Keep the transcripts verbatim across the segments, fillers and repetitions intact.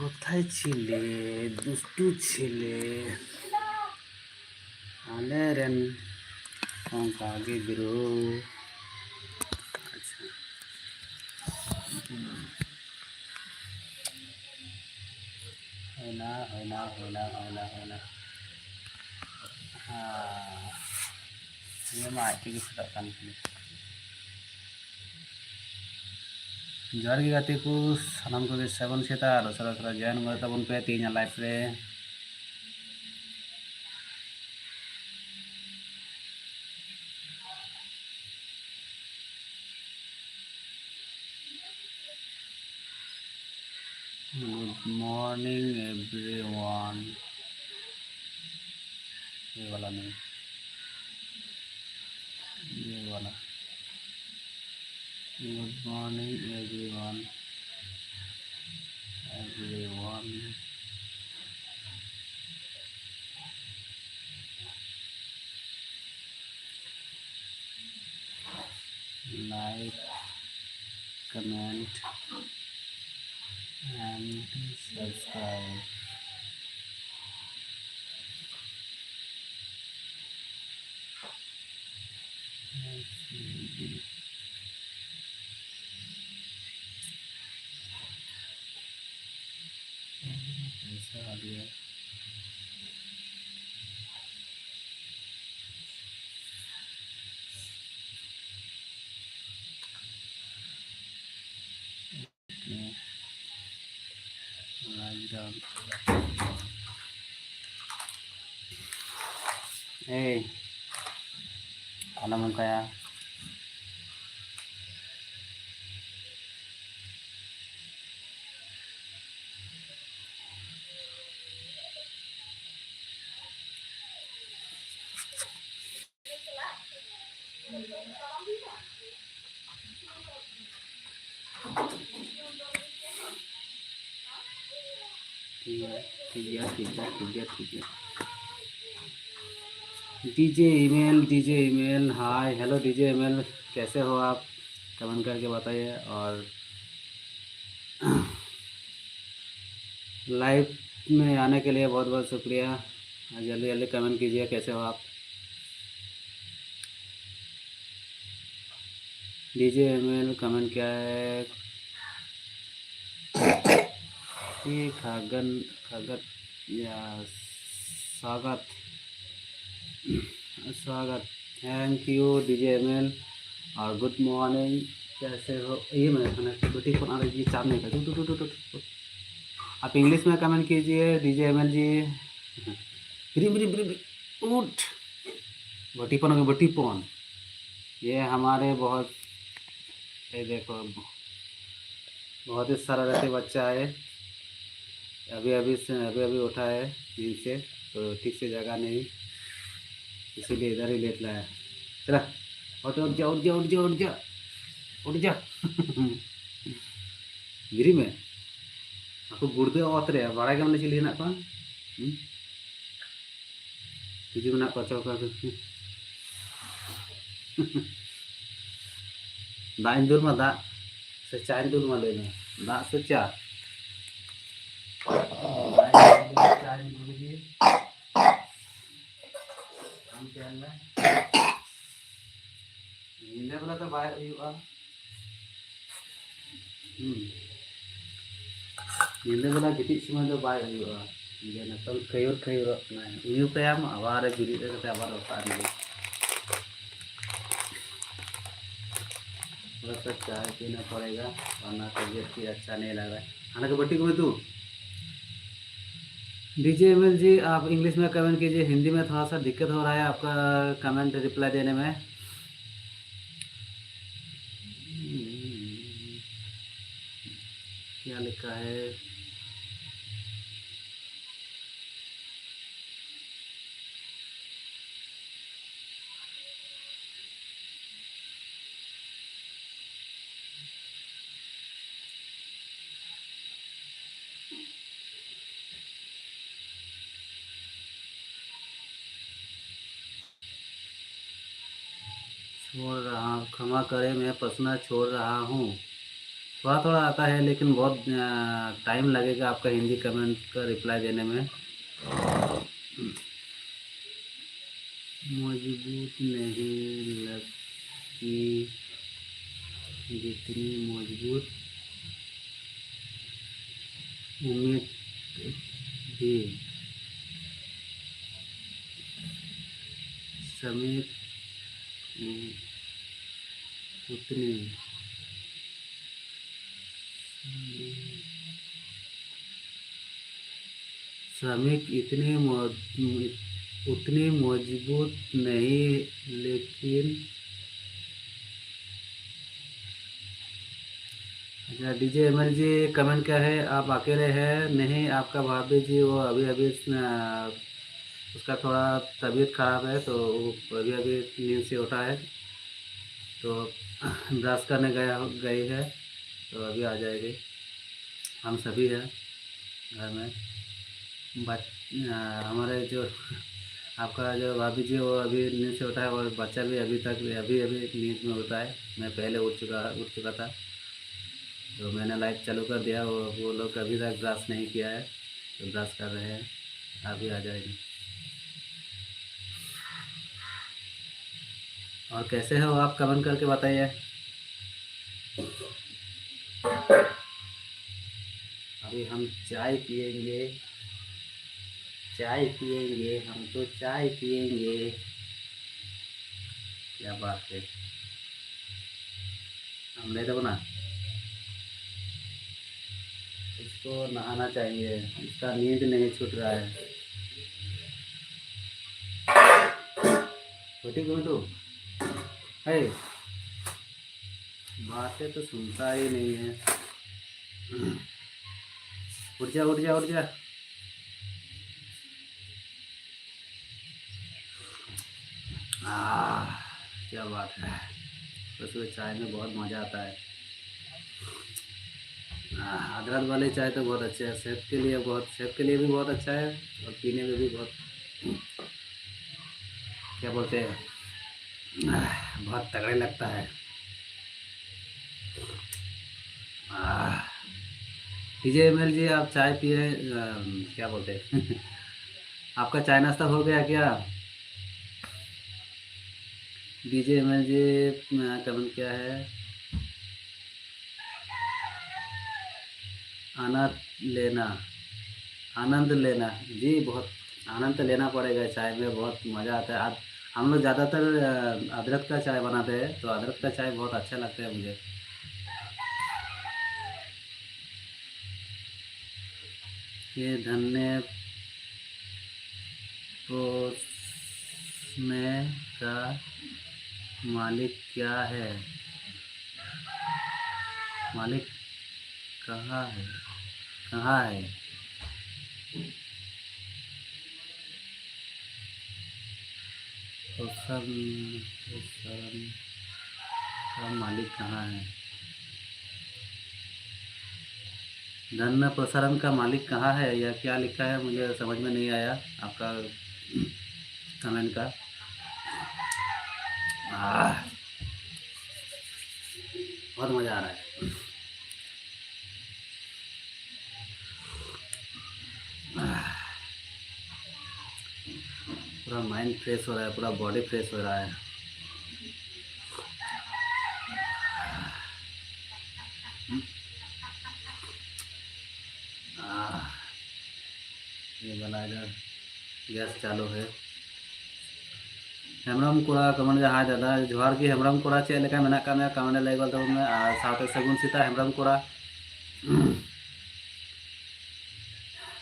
ᱠᱚᱛᱷᱟᱭ ᱪᱷᱤᱞᱮ, ᱫᱩᱥᱴᱩ ᱪᱷᱤᱞᱮ, ᱟᱞᱮ ᱨᱮᱱ ᱚᱱᱠᱟ ᱜᱮ ᱵᱤᱨᱩ᱾ ᱟᱪᱪᱷᱟ᱾ ᱦᱩᱭᱱᱟ, ᱦᱩᱭᱱᱟ, ᱦᱩᱭᱱᱟ, ᱦᱩᱭᱱᱟ, ᱦᱩᱭᱱᱟ᱾ ᱦᱮᱸ, ᱱᱤᱭᱟᱹ ᱢᱟ ᱟᱡ ᱛᱮᱜᱮ ᱯᱷᱮᱰᱚᱜ ᱠᱟᱱ ᱛᱤᱧᱟᱹ᱾ ᱡᱚᱦᱟᱨ ᱜᱮ ᱜᱟᱛᱮ ᱠᱚ, ᱥᱟᱱᱟᱢ ᱠᱚᱜᱮ ᱥᱟᱹᱜᱩᱱ ᱥᱮᱛᱟᱜ᱾ ᱟᱨ ᱩᱥᱟᱹᱨᱟ ᱩᱥᱟᱹᱨᱟ join ᱜᱚᱫᱚᱜ ᱛᱟᱵᱚᱱ ᱯᱮ ᱛᱮᱦᱮᱧᱟᱜ live ᱨᱮ᱾ Good morning everyone. ये वाला नहीं, ये वाला। Good morning everyone, everyone। Like, comment and subscribe। ऐसा आ गया। ᱮᱭ, ᱟᱞᱚᱢ ᱚᱱᱠᱟᱭᱟ᱾ ᱴᱷᱤᱠ ᱜᱮᱭᱟ, ᱴᱷᱤᱠ ᱜᱮᱭᱟ, ᱴᱷᱤᱠ ᱜᱮᱭᱟ, ᱴᱷᱤᱠ ᱜᱮᱭᱟ, ᱴᱷᱤᱠ ᱜᱮᱭᱟ᱾ DJ Email, DJ Email, hi, hello DJ Email, कैसे हो आप? Comment करके बताइए। और लाइव में आने के लिए बहुत बहुत शुक्रिया। जल्दी जल्दी कमेंट कीजिए, कैसे हो आप? डीजे एमएल कमेंट क्या है? ये खागन खागत या स्वागत स्वागत। Thank you DJ ML. और गुड मॉर्निंग, कैसे हो? ये मैं मैंने बेटी फोन आ रही है, चार्ज नहीं कर। आप इंग्लिश में कमेंट कीजिए डीजे एमएल जी। ब्री ब्री ब्री ब्री, उठ। बटीपन हो गया, बटीपन। ये हमारे बहुत, ये देखो, बहुत ही शरारती बच्चा है। अभी अभी से अभी अभी उठा है नींद से, तो ठीक से जगा नहीं, इसीलिए इधर ही लेट लाया। चला, उठ, उठ जा, उठ जा, उठ जा, उठ जा, उठ जा। गिरी में आपको गुर्दे और तेरे बड़ा गमले चलिए ना कौन? ᱦᱤᱡᱩᱜ ᱢᱮᱱᱟᱜ ᱠᱚᱣᱟ, ᱪᱚ ᱠᱚᱣᱟ ᱠᱚ᱾ ᱫᱟᱜ ᱤᱧ ᱫᱩᱞ ᱢᱟ, ᱫᱟᱜ ᱥᱮ ᱪᱟ ᱤᱧ ᱫᱩᱞ ᱢᱟ? ᱞᱟᱹᱭ ᱢᱮ, ᱫᱟᱜ ᱥᱮ ᱪᱟ? ᱫᱟᱜ ᱤᱧ ᱫᱩᱞ ᱢᱟ, ᱪᱟ ᱤᱧ ᱫᱩᱞ ᱜᱮ᱾ ᱟᱢ ᱪᱟ ᱧᱮᱞ ᱢᱮ᱾ ᱧᱤᱫᱟᱹ ᱵᱮᱲᱟ ᱫᱚ ᱵᱟᱭ ᱦᱩᱭᱩᱜᱼᱟ᱾ ᱦᱩᱸ᱾ ᱧᱤᱫᱟᱹ ᱵᱮᱲᱟ ᱜᱤᱛᱤᱡ ᱥᱚᱢᱚᱭ ᱫᱚ ᱵᱟᱭ ᱦᱩᱭᱩᱜᱼᱟ᱾ ᱡᱮ ᱱᱤᱛᱚᱝ ᱠᱷᱟᱹᱭᱩᱨ ᱠᱷᱟᱹᱭᱩᱨᱚᱜ ᱠᱟᱱᱟᱭ, ᱩᱭᱩ ᱠᱟᱭᱟᱢ, ᱟᱵᱟᱨ ᱵᱮᱨᱮᱫ ᱠᱟᱛᱮ ᱟᱵᱟᱨ ᱚᱴᱟᱜ ᱮᱱ ᱜᱮ᱾ थोड़ा सा चाय पीना पड़ेगा, वरना तबीयत भी अच्छा नहीं लग रहा है। खाने का बट्टी को भी तू। डीजे एमएल जी, आप इंग्लिश में कमेंट कीजिए, हिंदी में थोड़ा सा दिक्कत हो रहा है आपका कमेंट रिप्लाई देने में। क्या लिखा है? छोड़ रहा हूँ, क्षमा करें, मैं पसना छोड़ रहा हूँ। थोड़ा थोड़ा आता है, लेकिन बहुत टाइम लगेगा आपका हिंदी कमेंट का रिप्लाई देने में। मजबूत नहीं लगती जितनी मजबूत उम्मीद भी। समेत उतनी श्रमिक इतने मौ- उतनी मजबूत नहीं, लेकिन अच्छा, डीजे एमएल जी कमेंट क्या है, आप अकेले हैं? नहीं, आपका भाभी जी वो अभी अभी अ, उसका थोड़ा तबीयत ख़राब है, तो वो अभी अभी नींद से उठा है, तो ब्रश करने गया गई है, तो अभी आ जाएगी। हम सभी हैं घर में। बच अ, हमारे जो आपका जो भाभी जी वो अभी नींद से उठा है और बच्चा भी अभी तक अभी अभी नींद में होता है। मैं पहले उठ चुका उठ चुका था, तो मैंने लाइट चालू कर दिया। वो वो लोग अभी तक ब्रश नहीं किया है, तो ब्रश कर रहे हैं, अभी आ जाएंगे। और कैसे हो आप, कमेंट करके बताइए। अभी हम चाय पियेंगे, चाय पियेंगे, हम तो चाय पियेंगे। क्या बात है, हम ले दो ना। इसको नहाना चाहिए, इसका नींद नहीं छूट रहा है। छोटी कौन तू है? बातें तो सुनता ही नहीं है। उठ जा, उठ जा, उठ जा। आह, क्या बात है। सुबह सुबह चाय में बहुत मज़ा आता है। आह, अदरक वाली चाय तो बहुत अच्छी है, सेहत के लिए बहुत, सेहत के लिए भी बहुत अच्छा है और पीने में भी बहुत, क्या बोलते हैं, आह, बहुत तगड़े लगता है। डीजे एमएल जी, आप चाय पिए, अम, क्या बोलते हैं? आपका चाय नाश्ता हो गया क्या? डीजे एमएल जी, अ, कमेंट किया है, आनंद लेना, आनंद लेना। जी, बहुत आनंद तो लेना पड़ेगा चाय में, बहुत मज़ा आता है। आप, हम लोग ज़्यादातर, अ, अदरक का चाय बनाते हैं, तो अदरक का चाय बहुत अच्छा लगता है मुझे। ये धन्य पोसने का मालिक क्या है? मालिक कहाँ है? कहाँ है? पोषण, पोषण का मालिक कहाँ है? धन प्रसारण का मालिक कहाँ है? यह क्या लिखा है, मुझे समझ में नहीं आया आपका कमेंट का। आह, बहुत मज़ा आ रहा है। आह, पूरा माइंड फ्रेश हो रहा है, पूरा बॉडी फ्रेश हो रहा है। आह, ये वाला इधर गैस चालू है। ᱦᱮᱢᱵᱨᱚᱢ ᱠᱚᱲᱟ ᱠᱚᱢᱮᱱᱴ ᱡᱟᱦᱟᱸᱭ ᱫᱟᱫᱟ, ᱡᱚᱦᱟᱨ ᱜᱮ ᱦᱮᱢᱵᱨᱚᱢ ᱠᱚᱲᱟ, ᱪᱮᱫ ᱞᱮᱠᱟ ᱢᱮᱱᱟᱜ ᱟᱠᱟᱫ ᱢᱮᱭᱟ ᱠᱚᱢᱮᱱᱴ ᱨᱮ ᱞᱟᱹᱭ ᱜᱚᱫ ᱛᱟᱵᱚᱱ ᱢᱮ᱾ ᱟᱨ ᱥᱟᱶᱛᱮ ᱥᱟᱹᱜᱩᱱ ᱥᱮᱛᱟᱜ ᱦᱮᱢᱵᱨᱚᱢ ᱠᱚᱲᱟ,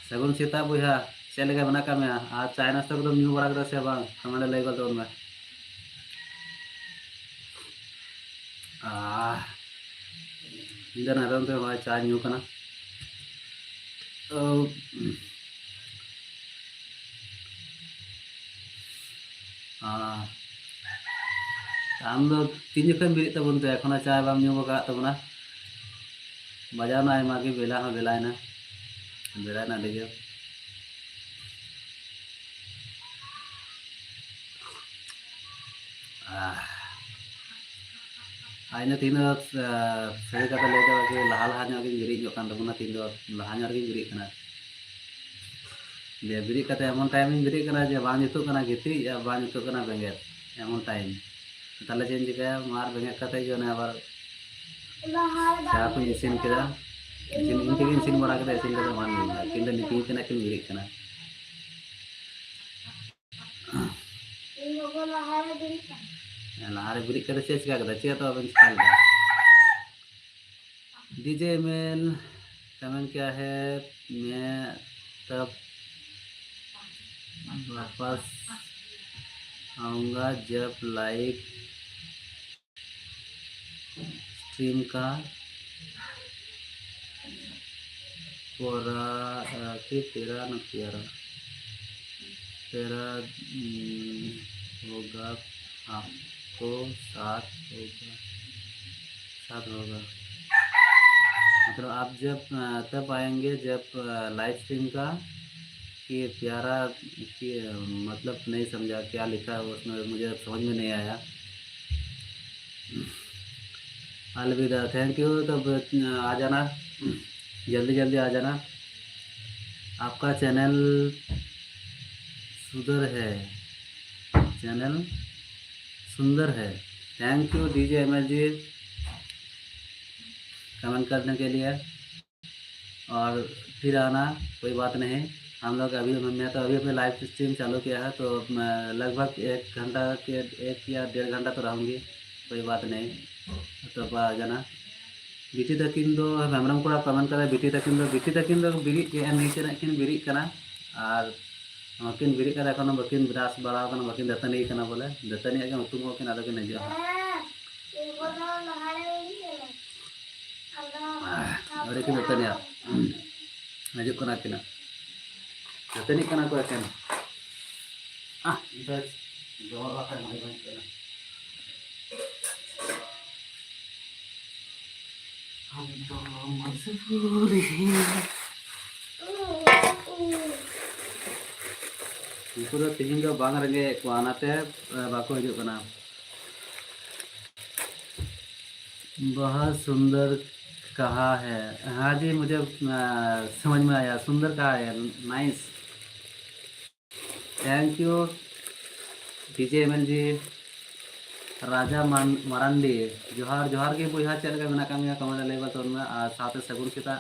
ᱥᱟᱹᱜᱩᱱ ᱥᱮᱛᱟᱜ ᱵᱚᱭᱦᱟ, ᱪᱮᱫ ᱞᱮᱠᱟ ᱢᱮᱱᱟᱜ ᱟᱠᱟᱫ ᱢᱮᱭᱟ? ᱟᱨ ᱪᱟᱭ ᱱᱟᱥᱛᱟ ᱠᱚᱫᱚᱢ ᱧᱩ ᱵᱟᱲᱟ ᱠᱮᱫᱟ ᱥᱮ ᱵᱟᱝ? ᱠᱚᱢᱮᱱᱴ ᱨᱮ ᱞᱟᱹᱭ ᱜᱚᱫ ᱛᱟᱵᱚᱱ ᱢᱮ᱾ ᱟᱦ, ᱧᱤᱫᱟᱹ ᱱᱟᱨᱚᱱ ᱛᱮ ᱦᱚᱸᱜᱼᱚᱭ ᱪᱟ ᱧᱩ ᱠᱟᱱᱟ᱾ ᱛᱚ, ᱟᱦ, ᱟᱢ ᱫᱚ ᱛᱤᱱ ᱡᱚᱠᱷᱚᱱ ᱵᱮᱨᱮᱫ ᱛᱟᱵᱚᱱ ᱛᱮ? ᱮᱠᱷᱚᱱᱳ ᱪᱟ ᱵᱟᱢ ᱧᱩ ᱟᱠᱟᱫ ᱛᱟᱵᱚᱱᱟ᱾ ᱵᱟᱡᱟᱣ ᱱᱟ ᱟᱭᱢᱟ ᱜᱮ, ᱵᱮᱞᱟ ᱦᱚᱸ ᱵᱮᱞᱟᱭᱮᱱᱟ, ᱵᱮᱞᱟᱭᱮᱱᱟ ᱟᱹᱰᱤ ᱡᱳᱨ᱾ ᱟᱦ᱾ ᱟᱨ ᱤᱧ ᱫᱚ ᱛᱤᱦᱤᱧ ᱫᱚ, ᱟᱸ, ᱥᱟᱹᱨᱤ ᱠᱟᱛᱷᱟ ᱞᱟᱹᱭ ᱫᱚ ᱟᱨᱠᱤ ᱞᱟᱦᱟ ᱞᱟᱦᱟ ᱧᱚᱜ ᱜᱤᱧ ᱵᱮᱨᱮᱫ ᱧᱚᱜ ᱠᱟᱱ ᱛᱟᱵᱚᱱᱟ᱾ ᱛᱤᱦᱤᱧ ᱫᱚ ᱞᱟᱦᱟ ᱧᱚᱜ ᱨᱮᱜᱤᱧ ᱵᱮᱨᱮᱫ ᱠᱟᱱᱟ᱾ ᱡᱮ ᱵᱮᱨᱮᱫ ᱠᱟᱛᱮ ᱮᱢᱚᱱ time ᱤᱧ ᱵᱮᱨᱮᱫ ᱠᱟᱱᱟ ᱡᱮ ᱵᱟᱝ ᱧᱩᱛᱩᱜ ᱠᱟᱱᱟ ᱜᱤᱛᱤᱡ ᱟᱨ ᱵᱟᱝ ᱧᱩᱛᱩᱜ ᱠᱟᱱᱟ ᱵᱮᱸᱜᱮᱫ, ᱮᱢᱚᱱ time᱾ ᱛᱟᱦᱞᱮ ᱪᱮᱫ ᱤᱧ ᱪᱤᱠᱟᱹᱭᱟ? ᱢᱟ ᱟᱨ ᱵᱮᱸᱜᱮᱫ ᱠᱟᱛᱮ ᱜᱮ ᱚᱱᱮ ᱟᱵᱟᱨ ᱪᱟ ᱠᱚᱧ ᱤᱥᱤᱱ ᱠᱮᱫᱟ᱾ ᱤᱥᱤᱱ, ᱤᱧ ᱛᱮᱜᱮᱧ ᱤᱥᱤᱱ ᱵᱟᱲᱟ ᱠᱮᱫᱟ, ᱤᱥᱤᱱ ᱠᱟᱛᱮ ᱢᱟ ᱧᱩᱭ ᱢᱮ᱾ ᱟᱹᱠᱤᱱ ᱫᱚ ᱱᱤᱠᱤᱱ ᱠᱟᱱᱟ ᱠᱤᱱ ᱵᱮᱨᱮᱫ ᱠᱟᱱᱟ᱾ ᱤᱧ ᱜᱚᱜᱚ ᱞᱟᱦᱟᱨᱮ ᱵᱮᱨᱮᱫ ᱠᱟᱱᱟ᱾ ᱦᱮᱸ, ᱞᱟᱦᱟᱨᱮ ᱵᱮᱨᱮᱫ ᱠᱟᱛᱮ ᱪᱮᱫ ᱪᱤᱠᱟ ᱠᱮᱫᱟ? ᱪᱮᱫ ᱦᱚᱸ ᱵᱟᱹᱧ ᱪᱤᱠᱟ ᱞᱮᱫᱟ᱾ डीजे एमएल, कमेंट क्या है? मैं तब वापस आऊँगा जब लाइव स्ट्रीम का पूरा, अ, कि तेरा न प्यारा, तेरा, हम्म, होगा आपको साथ होगा, साथ होगा। मतलब आप जब, अ, तब आएंगे जब, अ, लाइव स्ट्रीम का कि प्यारा, कि, अ, मतलब नहीं समझा क्या लिखा है उसमें, मुझे समझ में नहीं आया। अलविदा, थैंक यू। तब, अ, आ जाना, जल्दी जल्दी आ जाना। आपका चैनल सुंदर है, चैनल सुंदर है। Thank you DJ ML ji, comment करने के लिए। और फिर आना, कोई बात नहीं। हम लोग अभी, मैं तो अभी अपने लाइव स्ट्रीम चालू किया है, तो मैं लगभग एक घंटा के, एक या डेढ़ घंटा तो रहूँगी, कोई बात नहीं। तो आ जाना। ᱵᱤᱴᱤ ᱛᱟᱹᱠᱤᱱ ᱫᱚ, ᱦᱮᱢᱵᱨᱚᱢ ᱠᱚᱲᱟ ᱠᱚᱢᱮᱱᱴ ᱠᱟᱫᱟ, ᱵᱤᱴᱤ ᱛᱟᱹᱠᱤᱱ ᱫᱚ, ᱵᱤᱴᱤ ᱛᱟᱹᱠᱤᱱ ᱫᱚ ᱵᱮᱨᱮᱫ ᱠᱮᱫᱼᱟ, ᱱᱤᱛ ᱨᱮ ᱠᱤᱱ ᱵᱮᱨᱮᱫ ᱠᱟᱱᱟ᱾ ᱟᱨ ᱱᱚᱣᱟᱠᱤᱱ ᱵᱮᱨᱮᱫ ᱠᱟᱛᱮ ᱮᱠᱷᱚᱱᱳ ᱵᱟᱹᱠᱤᱱ ᱵᱨᱟᱥ ᱵᱟᱲᱟᱣ ᱠᱟᱱᱟ, ᱵᱟᱹᱠᱤᱱ ᱫᱟᱹᱛᱟᱹᱱᱤ ᱠᱟᱱᱟ ᱵᱚᱞᱮ, ᱫᱟᱹᱛᱟᱹᱱᱤ ᱟᱜ ᱠᱤᱱ ᱦᱩᱛᱩᱢ ᱠᱚ ᱠᱤᱱ ᱟᱫᱚ ᱠᱤᱱ ᱦᱤᱡᱩᱜᱼᱟ ᱦᱟᱸᱜ᱾ ᱟᱹᱣᱨᱤ ᱠᱤᱱ ᱫᱟᱹᱛᱟᱹᱱᱤᱜᱼᱟ᱾ ᱦᱤᱡᱩᱜ ᱠᱟᱱᱟ ᱠᱤᱱ ᱦᱟᱸᱜ᱾ ᱫᱟᱹᱛᱟᱹᱱᱤ ᱠᱟᱱᱟ ᱠᱚ ᱮᱠᱮᱱ᱾ ᱟᱦ, ᱤᱧ ᱫᱚ ᱡᱚᱦᱚᱜ ᱵᱟᱠᱷᱟᱡ ᱢᱟᱹᱭ ᱵᱟᱹᱧ ᱠᱟᱱᱟ᱾ ᱦᱟᱢ ᱫᱚ ᱢᱚᱡᱽᱵᱩᱨ ᱦᱤ᱾ ᱩᱱᱠᱩ ᱫᱚ ᱛᱤᱦᱤᱧ ᱫᱚ ᱵᱟᱝ ᱨᱮᱸᱜᱮᱡ ᱮᱫ ᱠᱚᱣᱟ, ᱚᱱᱟᱛᱮ, ᱮ, ᱵᱟᱠᱚ ᱦᱤᱡᱩᱜ ᱠᱟᱱᱟ᱾ बहुत सुंदर कहा है। हाँ जी, मुझे, अ, समझ में आया, सुंदर कहा है, nice. Thank you DJ ML ji. Raja ᱢᱟᱱ-, ᱢᱟᱨᱟᱱᱰᱤ, ᱡᱚᱦᱟᱨ, ᱡᱚᱦᱟᱨ ᱜᱮ ᱵᱚᱭᱦᱟ, ᱪᱮᱫ ᱞᱮᱠᱟ ᱢᱮᱱᱟᱜ ᱟᱠᱟᱫ ᱢᱮᱭᱟ? ᱠᱚᱢᱮᱱᱴ ᱨᱮ ᱞᱟᱹᱭ ᱜᱚᱫ ᱛᱟᱵᱚᱱ ᱢᱮ, ᱟᱨ ᱥᱟᱶᱛᱮ ᱥᱟᱹᱜᱩᱱ ᱥᱮᱛᱟᱜ᱾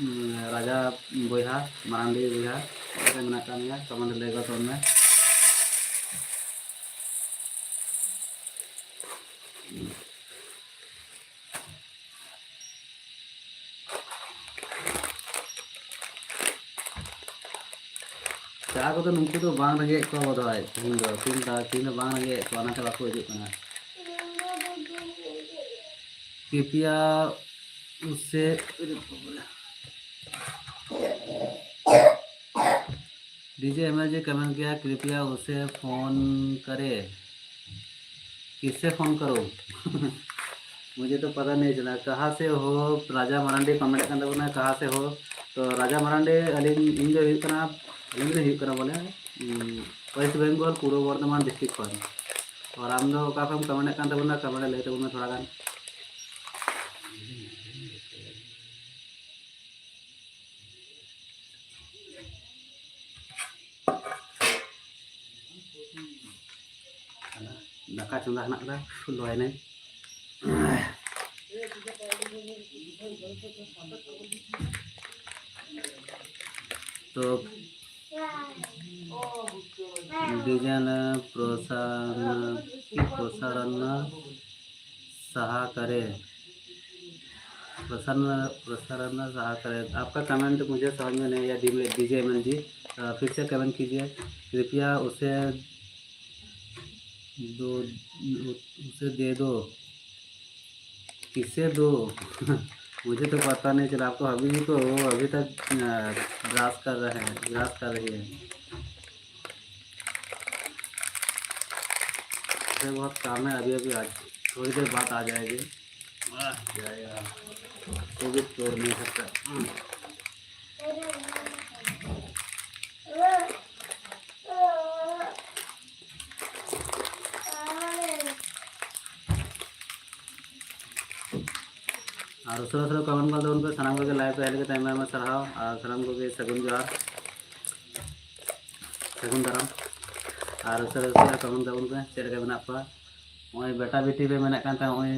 ᱩᱸ, ᱨᱟᱡᱟ ᱵᱚᱭᱦᱟ, ᱢᱟᱨᱟᱱᱰᱤ ᱵᱚᱭᱦᱟ, ᱪᱮᱫ ᱞᱮᱠᱟ ᱢᱮᱱᱟᱜ ᱟᱠᱟᱫ ᱢᱮᱭᱟ? ᱠᱚᱢᱮᱱᱴ ᱨᱮ ᱞᱟᱹᱭ ᱜᱚᱫ ᱛᱟᱵᱚᱱ ᱢᱮ᱾ ᱪᱟ ᱠᱚᱫᱚ ᱱᱩᱠᱩ ᱫᱚ ᱵᱟᱝ ᱨᱮᱸᱜᱮᱡ ᱠᱚᱣᱟ ᱵᱚᱫᱷᱚᱭ ᱛᱤᱦᱤᱧ ᱫᱚ, ᱛᱤᱦᱤᱧ ᱫᱚ, ᱛᱤᱦᱤᱧ ᱫᱚ ᱵᱟᱝ ᱨᱮᱸᱜᱮᱡ ᱠᱚᱣᱟ, ᱚᱱᱟᱛᱮ ᱵᱟᱠᱚ ᱦᱤᱡᱩᱜ ᱠᱟᱱᱟ᱾ कृपया उसे डीजे एमएल जी कमेंट किया, कृपया उसे फोन करे। किससे फोन करो? मुझे तो पता नहीं चला। कहाँ से हो? ᱨᱟᱡᱟ ᱢᱟᱨᱟᱱᱰᱤ ᱠᱚᱢᱮᱱᱴ ᱠᱟᱱ ᱛᱟᱵᱚᱱᱟ, ᱠᱟᱦᱟ ᱥᱮ ᱦᱳ? ᱛᱚ ᱨᱟᱡᱟ ᱢᱟᱨᱟᱱᱰᱤ, ᱟᱹᱞᱤᱧ, ᱤᱧ ᱫᱚ ᱦᱩᱭᱩᱜ ᱠᱟᱱᱟ, ᱟᱹᱞᱤᱧ ᱫᱚ ᱦᱩᱭᱩᱜ ᱠᱟᱱᱟ ᱵᱚᱞᱮ, ᱩᱸ, ᱳᱭᱮᱥᱴ ᱵᱮᱝᱜᱚᱞ, ᱯᱩᱨᱵᱚ ᱵᱚᱨᱫᱷᱚᱢᱟᱱ ᱰᱤᱥᱴᱨᱤᱠᱴ ᱠᱷᱚᱱ᱾ ᱟᱨ ᱟᱢ ᱫᱚ ᱚᱠᱟ ᱠᱷᱚᱱ ᱠᱚᱢᱮᱱᱴ ᱠᱟᱱ ᱛᱟᱵᱚᱱᱟ? ᱠᱚᱢᱮᱱᱴ ᱨᱮ ᱞᱟᱹᱭ ᱛᱟᱵᱚᱱ ᱢᱮ ᱛᱷᱚᱲᱟ ᱜᱟᱱ᱾ ᱫᱟᱠᱟ ᱪᱚᱸᱫᱟ ᱦᱮᱱᱟᱜ ᱠᱟᱫᱟ, ᱞᱚᱭᱮᱱᱟᱹᱧ᱾ ᱛᱚ डिजाइन प्रसारण, प्रसारण सहाकारे, प्रसन्न, प्रसन्न सहाकारे। आपका कमेंट मुझे समझ में नहीं आया, डीजे एमएल जी, अ, फिर से कमेंट कीजिए कृपया। उसे दो, उसे दे दो। किसे दो? मुझे तो पता नहीं चला। आपको अभी भी तो, वो अभी तक, अ, ग्रास कर रहे हैं, ग्रास कर रही है। अरे बहुत काम है, अभी अभी आज, थोड़ी देर बाद आ जाएगी। आ जाएगा, वो भी तोड़ नहीं सकता। ᱟᱨ ᱩᱥᱟᱹᱨᱟ ᱩᱥᱟᱹᱨᱟ ᱠᱚᱢᱮᱱᱴ ᱜᱚᱫ ᱛᱟᱵᱚᱱ ᱯᱮ᱾ ᱥᱟᱱᱟᱢ ᱠᱚᱜᱮ ᱞᱟᱭᱤᱵᱷ ᱨᱮ ᱦᱮᱡ ᱞᱟᱹᱜᱤᱫ ᱟᱭᱢᱟ ᱟᱭᱢᱟ ᱥᱟᱨᱦᱟᱣ, ᱟᱨ ᱥᱟᱱᱟᱢ ᱠᱚᱜᱮ ᱥᱟᱹᱜᱩᱱ ᱡᱚᱦᱟᱨ, ᱥᱟᱹᱜᱩᱱ ᱫᱟᱨᱟᱢ᱾ ᱟᱨ ᱩᱥᱟᱹᱨᱟ ᱩᱥᱟᱹᱨᱟ ᱠᱚᱢᱮᱱᱴ ᱛᱟᱵᱚᱱ ᱯᱮ, ᱪᱮᱫ ᱞᱮᱠᱟ ᱢᱮᱱᱟᱜ ᱠᱚᱣᱟ᱾ ᱱᱚᱜᱼᱚᱭ ᱵᱮᱴᱟ ᱵᱤᱴᱤ ᱯᱮ ᱢᱮᱱᱮᱫ ᱠᱟᱱ ᱛᱟᱦᱮᱸᱫ, ᱱᱚᱜᱼᱚᱭ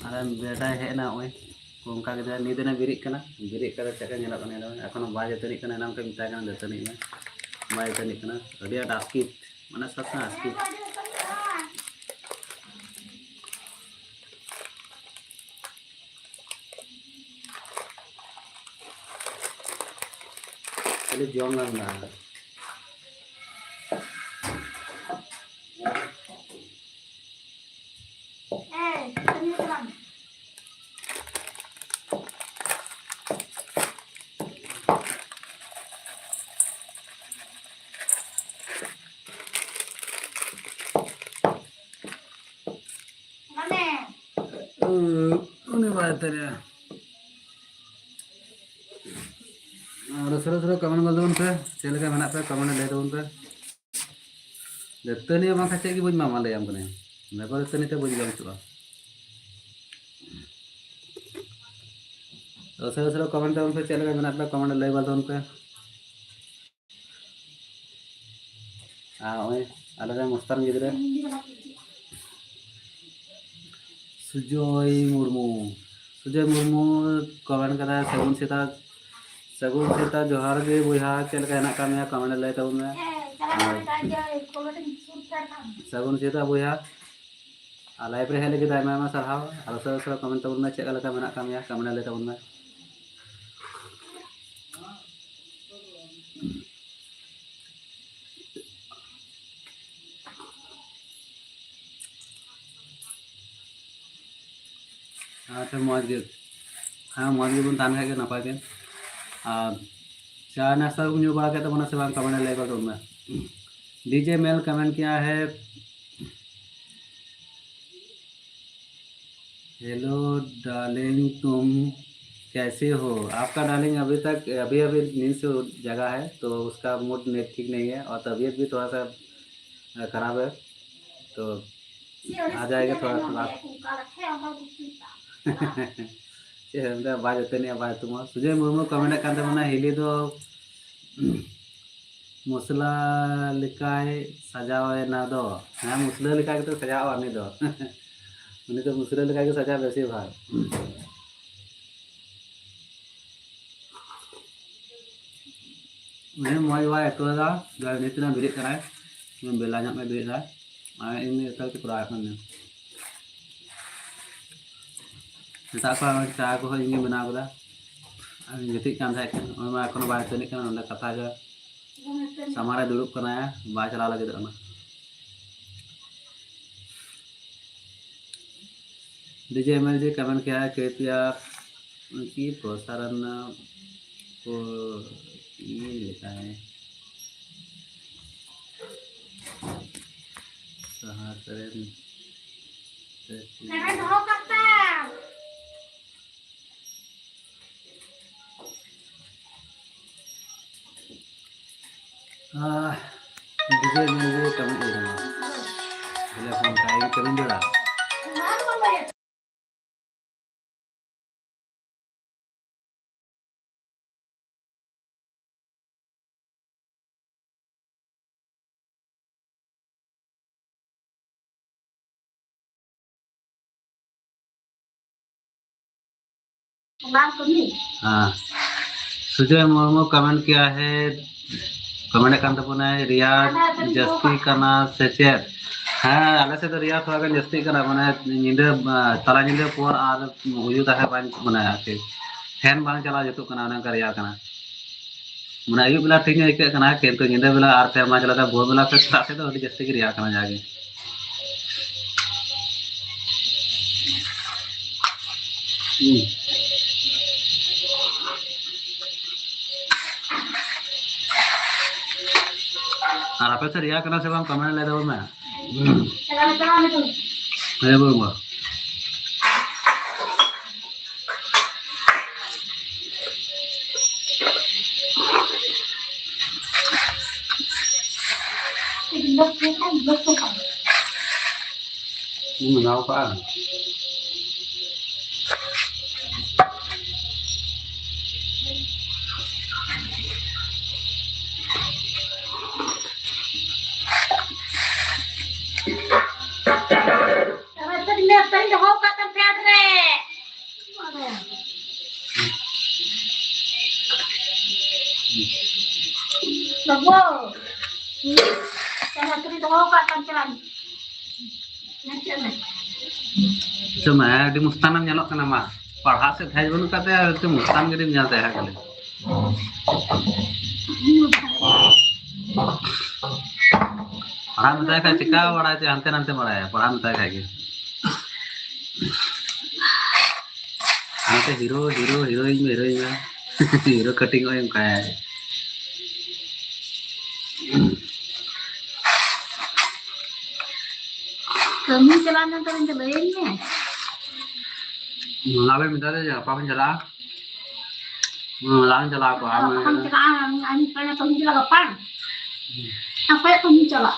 ᱟᱞᱮ ᱵᱮᱴᱟᱭ ᱦᱮᱡ ᱮᱱᱟ, ᱱᱚᱜᱼᱚᱭ ᱚᱱᱠᱟ ᱜᱮ ᱱᱤᱛ ᱮᱱᱟ ᱵᱮᱨᱮᱫ ᱠᱟᱱᱟ, ᱵᱮᱨᱮᱫ ᱠᱟᱛᱮ ᱪᱮᱫ ᱞᱮᱠᱟ ᱧᱮᱞᱚᱜ ᱠᱟᱱᱟ, ᱧᱮᱞᱚᱜ ᱠᱟᱱᱟ᱾ ᱮᱠᱷᱚᱱᱳ ᱵᱟᱭ ᱫᱟᱹᱛᱟᱹᱱᱤᱜ ᱠᱟᱱᱟ, ᱮᱱᱟᱝ ᱠᱷᱚᱱ ᱢᱮᱛᱟᱭ ᱠᱟᱱᱟ ᱫᱟᱹᱛᱟᱹᱱᱤᱜ ᱢᱮ, ᱵᱟᱭ ᱫᱟᱹᱛᱟᱹᱱᱤᱜ ᱠᱟᱱᱟ᱾ ᱟᱹᱰᱤ ᱟᱸᱴ ᱟᱥᱠᱮᱛ, ᱢᱟᱱᱮ ᱥᱟᱥᱟ ᱟᱥᱠᱮᱛ᱾ ᱠᱷᱟᱹᱞᱤ ᱡᱚᱢ ᱞᱟᱝ ᱢᱮᱱᱟᱜᱼᱟ᱾ ᱩᱱᱤ ᱵᱟᱭ ᱛᱟᱹᱨᱤᱜᱼᱟ᱾ ᱟᱨ ᱩᱥᱟᱹᱨᱟ ᱩᱥᱟᱹᱨᱟ ᱠᱚᱢᱮᱱᱴ ᱜᱚᱫ ᱛᱟᱵᱚᱱ ᱯᱮ, ᱪᱮᱫ ᱞᱮᱠᱟ ᱢᱮᱱᱟᱜ ᱯᱮᱭᱟ ᱠᱚᱢᱮᱱᱴ ᱨᱮ ᱞᱟᱹᱭ ᱛᱟᱵᱚᱱ ᱯᱮ᱾ ᱫᱟᱹᱛᱟᱹᱱᱤ ᱦᱚᱸ ᱵᱟᱝᱠᱷᱟᱱ ᱪᱮᱫ ᱜᱮ ᱵᱟᱹᱧ ᱮᱢᱟᱢᱟ, ᱞᱟᱹᱭᱟᱢ ᱠᱟᱹᱱᱟᱹᱧ᱾ ᱵᱮᱜᱚᱨ ᱫᱟᱹᱛᱟᱹᱱᱤ ᱛᱮ ᱵᱟᱹᱧ ᱡᱚᱢ ᱦᱚᱪᱚᱜᱼᱟ᱾ ᱩᱥᱟᱹᱨᱟ ᱩᱥᱟᱹᱨᱟ ᱠᱚᱢᱮᱱᱴ ᱛᱟᱵᱚᱱ ᱯᱮ, ᱪᱮᱫ ᱞᱮᱠᱟ ᱢᱮᱱᱟᱜ ᱯᱮᱭᱟ ᱠᱚᱢᱮᱱᱴ ᱨᱮ ᱞᱟᱹᱭ ᱜᱚᱫ ᱛᱟᱵᱚᱱ ᱯᱮ᱾ ᱟᱨ ᱱᱚᱜᱼᱚᱭ ᱟᱞᱮᱨᱮᱱ ᱢᱚᱥᱛᱟᱱ ᱜᱤᱫᱽᱨᱟᱹ ᱥᱩᱡᱚᱭ ᱢᱩᱨᱢᱩ, ᱥᱩᱡᱚᱭ ᱢᱩᱨᱢᱩ ᱠᱚᱢᱮᱱᱴ ᱠᱟᱫᱟᱭ, "ᱥᱟᱹᱜᱩᱱ ᱥᱮᱛᱟᱜ, ᱥᱟᱹᱜᱩᱱ ᱥᱮᱛᱟᱜ, ᱡᱚᱦᱟᱨ ᱜᱮ ᱵᱚᱭᱦᱟ, ᱪᱮᱫ ᱞᱮᱠᱟ ᱦᱮᱱᱟᱜ ᱟᱠᱟᱫ ᱢᱮᱭᱟ?" ᱠᱚᱢᱮᱱᱴ ᱨᱮ ᱞᱟᱹᱭ ᱛᱟᱵᱚᱱ ᱢᱮ᱾ ᱟᱨ ᱥᱟᱹᱜᱩᱱ ᱥᱮᱛᱟᱜ ᱵᱚᱭᱦᱟ, ᱟᱨ ᱞᱟᱭᱤᱵᱷ ᱨᱮ ᱦᱮᱡ ᱞᱟᱹᱜᱤᱫ ᱟᱭᱢᱟ ᱟᱭᱢᱟ ᱥᱟᱨᱦᱟᱣ᱾ ᱟᱨ ᱩᱥᱟᱹᱨᱟ ᱩᱥᱟᱹᱨᱟ ᱠᱚᱢᱮᱱᱴ ᱛᱟᱵᱚᱱ ᱢᱮ, ᱪᱮᱫ ᱞᱮᱠᱟ ᱢᱮᱱᱟᱜ ᱟᱠᱟᱫ ᱢᱮᱭᱟ, ᱠᱚᱢᱮᱱᱴ ᱨᱮ ᱞᱟᱹᱭ ᱛᱟᱵᱚᱱ ᱢᱮ᱾ ᱟᱪᱪᱷᱟ, ᱢᱚᱡᱽ ᱜᱮ᱾ ᱦᱮᱸ, ᱢᱚᱡᱽ ᱜᱮᱵᱚᱱ ᱛᱟᱦᱮᱱ ᱠᱷᱟᱡ ᱜᱮ ᱱᱟᱯᱟᱭ ᱜᱮ᱾ ᱟᱨ ᱪᱟ ᱱᱟᱥᱛᱟ ᱠᱚᱢ ᱧᱩ ᱵᱟᱲᱟ ᱠᱮᱫ ᱛᱟᱵᱚᱱᱟ ᱥᱮ ᱵᱟᱝ? ᱠᱚᱢᱮᱱᱴ ᱨᱮ ᱞᱟᱹᱭ ᱜᱚᱫ ᱢᱮ᱾ ᱰᱤᱡᱮ ᱢᱮᱞ ᱠᱚᱢᱮᱱᱴ ᱠᱮᱭᱟ ᱦᱮ, "हेलो डार्लिंग, तुम कैसे हो?" आपका डार्लिंग अभी तक, अभी अभी नींद से उठ, जगा है, तो उसका मूड नहीं, ठीक नहीं है और तबीयत भी थोड़ा सा, अ, खराब है, तो आ जाएगा थोड़ा बाद। ᱪᱮᱫ ᱮᱢ ᱞᱟᱹᱭᱟ, ᱵᱟᱭ ᱡᱚᱛᱚᱱᱮᱜᱼᱟ, ᱵᱟᱭ ᱦᱩᱛᱩᱢᱟ᱾ ᱥᱩᱡᱚᱭ ᱢᱩᱨᱢᱩ ᱠᱚᱢᱮᱱᱴ ᱠᱟᱱ ᱛᱟᱵᱚᱱᱟ, ᱦᱤᱞᱤ ᱫᱚ ᱢᱩᱥᱞᱟ ᱞᱮᱠᱟᱭ ᱥᱟᱡᱟᱣ ᱮᱱᱟ ᱫᱚ᱾ ᱦᱮᱸ, ᱢᱩᱥᱞᱟᱹ ᱞᱮᱠᱟ ᱜᱮᱛᱚ ᱥᱟᱡᱟᱣᱟ ᱩᱱᱤ ᱫᱚ᱾ ᱩᱱᱤ ᱫᱚ ᱢᱩᱥᱞᱟᱹ ᱞᱮᱠᱟ ᱜᱮ ᱥᱟᱡᱟᱣ ᱵᱮᱥᱤᱨ ᱵᱷᱟᱜᱽ᱾ ᱩᱱᱤ ᱢᱚᱡᱽ ᱵᱟᱭ ᱟᱹᱭᱠᱟᱹᱣ ᱮᱫᱟ, ᱡᱟᱦᱟᱸᱭ ᱱᱤᱛ ᱨᱮ ᱵᱮᱨᱮᱫ ᱠᱟᱱᱟᱭ, ᱩᱱᱤ ᱵᱮᱞᱟ ᱧᱚᱜ ᱢᱮ ᱵᱮᱨᱮᱫ ᱫᱟ᱾ ᱟᱨ ᱤᱧ ᱫᱚ ᱡᱚᱛᱚ ᱠᱤᱪᱷᱩ ᱠᱚᱨᱟᱣ ᱠᱟᱱ ᱜᱮᱭᱟ᱾ ᱥᱮᱛᱟᱜ ᱠᱷᱚᱱ ᱪᱟ ᱠᱚᱦᱚᱸ ᱤᱧ ᱜᱮ ᱵᱮᱱᱟᱣ ᱠᱟᱫᱟ᱾ ᱟᱨ ᱤᱧ ᱜᱤᱛᱤᱡ ᱠᱟᱱ ᱛᱟᱦᱮᱸ ᱠᱟᱱᱟ, ᱱᱚᱜᱼᱚᱭ ᱢᱟ ᱮᱠᱷᱚᱱᱳ ᱵᱟᱭ ᱛᱟᱹᱱᱤᱜ ᱠᱟᱱᱟ, ᱱᱚᱸᱰᱮ ᱠᱟᱛᱷᱟ ᱜᱮ ᱥᱟᱢᱟᱝ ᱨᱮ ᱫᱩᱲᱩᱵ ᱠᱟᱱᱟᱭ, ᱵᱟᱭ ᱪᱟᱞᱟᱣ ᱞᱟᱹᱜᱤᱫᱚᱜ ᱠᱟᱱᱟ᱾ डीजे एमएलजी कमेंट किया है, कृपया उनकी प्रसारण को ये लेता है। Saharan. Ah, DJ MLG comment किया है। बोले, "फोन का एक कमेंट जोड़ा।" हाँ, सुजय मुर्मू कमेंट किया है, ᱠᱚᱢᱮᱱᱴ ᱠᱟᱱ ᱛᱟᱵᱚᱱᱟᱭ, ᱨᱮᱭᱟᱲ ᱡᱟᱹᱥᱛᱤ ᱠᱟᱱᱟ ᱥᱮ ᱪᱮᱫ? ᱦᱮᱸ, ᱟᱞᱮ ᱥᱮᱫ ᱫᱚ ᱨᱮᱭᱟᱲ ᱛᱷᱚᱲᱟ ᱜᱟᱱ ᱡᱟᱹᱥᱛᱤ ᱠᱟᱱᱟ, ᱢᱟᱱᱮ ᱧᱤᱫᱟᱹ, ᱛᱟᱞᱟ ᱧᱤᱫᱟᱹ ᱯᱚᱨ ᱟᱨ ᱩᱭᱩ ᱛᱟᱦᱮᱸ ᱵᱟᱝ, ᱢᱟᱱᱮ ᱟᱨᱠᱤ ᱯᱷᱮᱱ ᱵᱟᱝ ᱪᱟᱞᱟᱣ ᱡᱩᱛᱩᱜ ᱠᱟᱱᱟ, ᱚᱱᱮ ᱚᱱᱠᱟ ᱨᱮᱭᱟᱲ ᱠᱟᱱᱟ᱾ ᱢᱟᱱᱮ ᱟᱹᱭᱩᱵ ᱵᱮᱞᱟ ᱴᱷᱤᱠ ᱧᱚᱜ ᱟᱹᱭᱠᱟᱹᱜ ᱠᱟᱱᱟ, ᱠᱤᱱᱛᱩ ᱧᱤᱫᱟᱹ ᱵᱮᱞᱟ ᱟᱨ ᱯᱷᱮᱱ ᱵᱟᱝ ᱪᱟᱞᱟᱣ ᱠᱷᱟᱱ ᱵᱷᱳᱨ ᱵᱮᱞᱟ ᱥᱮ ᱥᱮᱛᱟᱜ ᱥᱮᱫ ᱫᱚ ᱟᱹᱰᱤ ᱡᱟᱹᱥᱛᱤ ᱜᱮ ᱨᱮᱭᱟᱲ ᱠᱟᱱᱟ ᱡᱟᱜᱮ᱾ ᱦᱩᱸ᱾ ᱟᱨ ᱟᱯᱮ ᱥᱮᱫ ᱨᱮᱭᱟᱲ ᱠᱟᱱᱟ ᱥᱮ ᱵᱟᱝ, ᱠᱚᱢᱮᱱᱴ ᱞᱟᱹᱭ ᱛᱟᱵᱚᱱ ᱢᱮ᱾ ᱦᱩᱸ᱾ ᱦᱮᱸ, ᱵᱟᱹᱵᱩ᱾ ᱤᱧ ᱵᱮᱱᱟᱣ ᱠᱟᱜᱼᱟ᱾ ᱨᱮ᱾ ᱵᱟᱹᱵᱩ, ᱪᱟᱞᱟᱣ ᱛᱩᱞᱤ ᱫᱚᱦᱚ ᱠᱟᱜ ᱠᱟᱱ ᱪᱟᱞᱟᱜ ᱢᱮ᱾ ᱪᱮᱫ ᱢᱮ? ᱪᱮᱫ ᱢᱮ, ᱟᱹᱰᱤ ᱢᱩᱥᱛᱟᱱᱮᱢ ᱧᱮᱞᱚᱜ ᱠᱟᱱᱟ ᱢᱟ᱾ ᱯᱟᱲᱦᱟᱜ ᱥᱮᱫ ᱫᱷᱮᱭᱟᱱ ᱵᱟᱹᱱᱩᱜ ᱠᱟᱫ ᱛᱟᱭᱟ, ᱟᱹᱰᱤ ᱢᱩᱥᱛᱟᱱ ᱜᱮ ᱧᱮᱞ ᱛᱟᱭᱟ ᱦᱟᱸᱜ ᱠᱷᱟᱹᱞᱤ᱾ ᱯᱟᱲᱦᱟᱜ ᱢᱮᱛᱟᱭ ᱠᱷᱟᱡ ᱪᱤᱠᱟ ᱵᱟᱲᱟᱭ ᱛᱮ ᱦᱟᱱᱛᱮ ᱱᱟᱱᱛᱮ ᱵᱟᱲᱟᱭᱟ, ᱯᱟᱲᱦᱟᱜ ᱢᱮᱛᱟᱭ ᱠᱷᱟᱡ ᱜᱮ᱾ ᱦᱟᱱᱛᱮ ᱦᱤᱨᱳ, ᱦᱤᱨᱳ, ᱦᱤᱨᱳᱭᱤᱧ ᱢᱮ, ᱦᱤᱨᱳᱭᱤᱧ ᱢᱮ᱾ ᱦᱤᱨᱳ ᱠᱟᱹᱴᱤᱝ ᱚᱜ ᱚᱱᱠᱟᱭ᱾ ᱠᱟᱹᱢᱤ ᱪᱟᱞᱟᱣ ᱞᱮᱱ ᱛᱟᱵᱮᱱ ᱛᱮ ᱞᱟᱹᱭᱟᱹᱧ ᱢᱮ᱾ ᱞᱟᱵᱮ ᱢᱮᱛᱟ ᱫᱮ ᱡᱮ ᱜᱟᱯᱟ ᱵᱚᱱ ᱪᱟᱞᱟᱜᱼᱟ᱾ ᱦᱩᱸ, ᱞᱟᱝ ᱪᱟᱞᱟᱣ ᱠᱚᱜᱼᱟ, ᱟᱢ ᱜᱟᱯᱟᱢ ᱪᱟᱞᱟᱜᱼᱟ, ᱟᱢ, ᱟᱢ ᱯᱮᱲᱟ ᱛᱚᱢ ᱪᱟᱞᱟᱜᱼᱟ ᱜᱟᱯᱟ? ᱦᱩᱸ᱾ ᱚᱠᱚᱭ ᱠᱚᱢ ᱪᱟᱞᱟᱜ?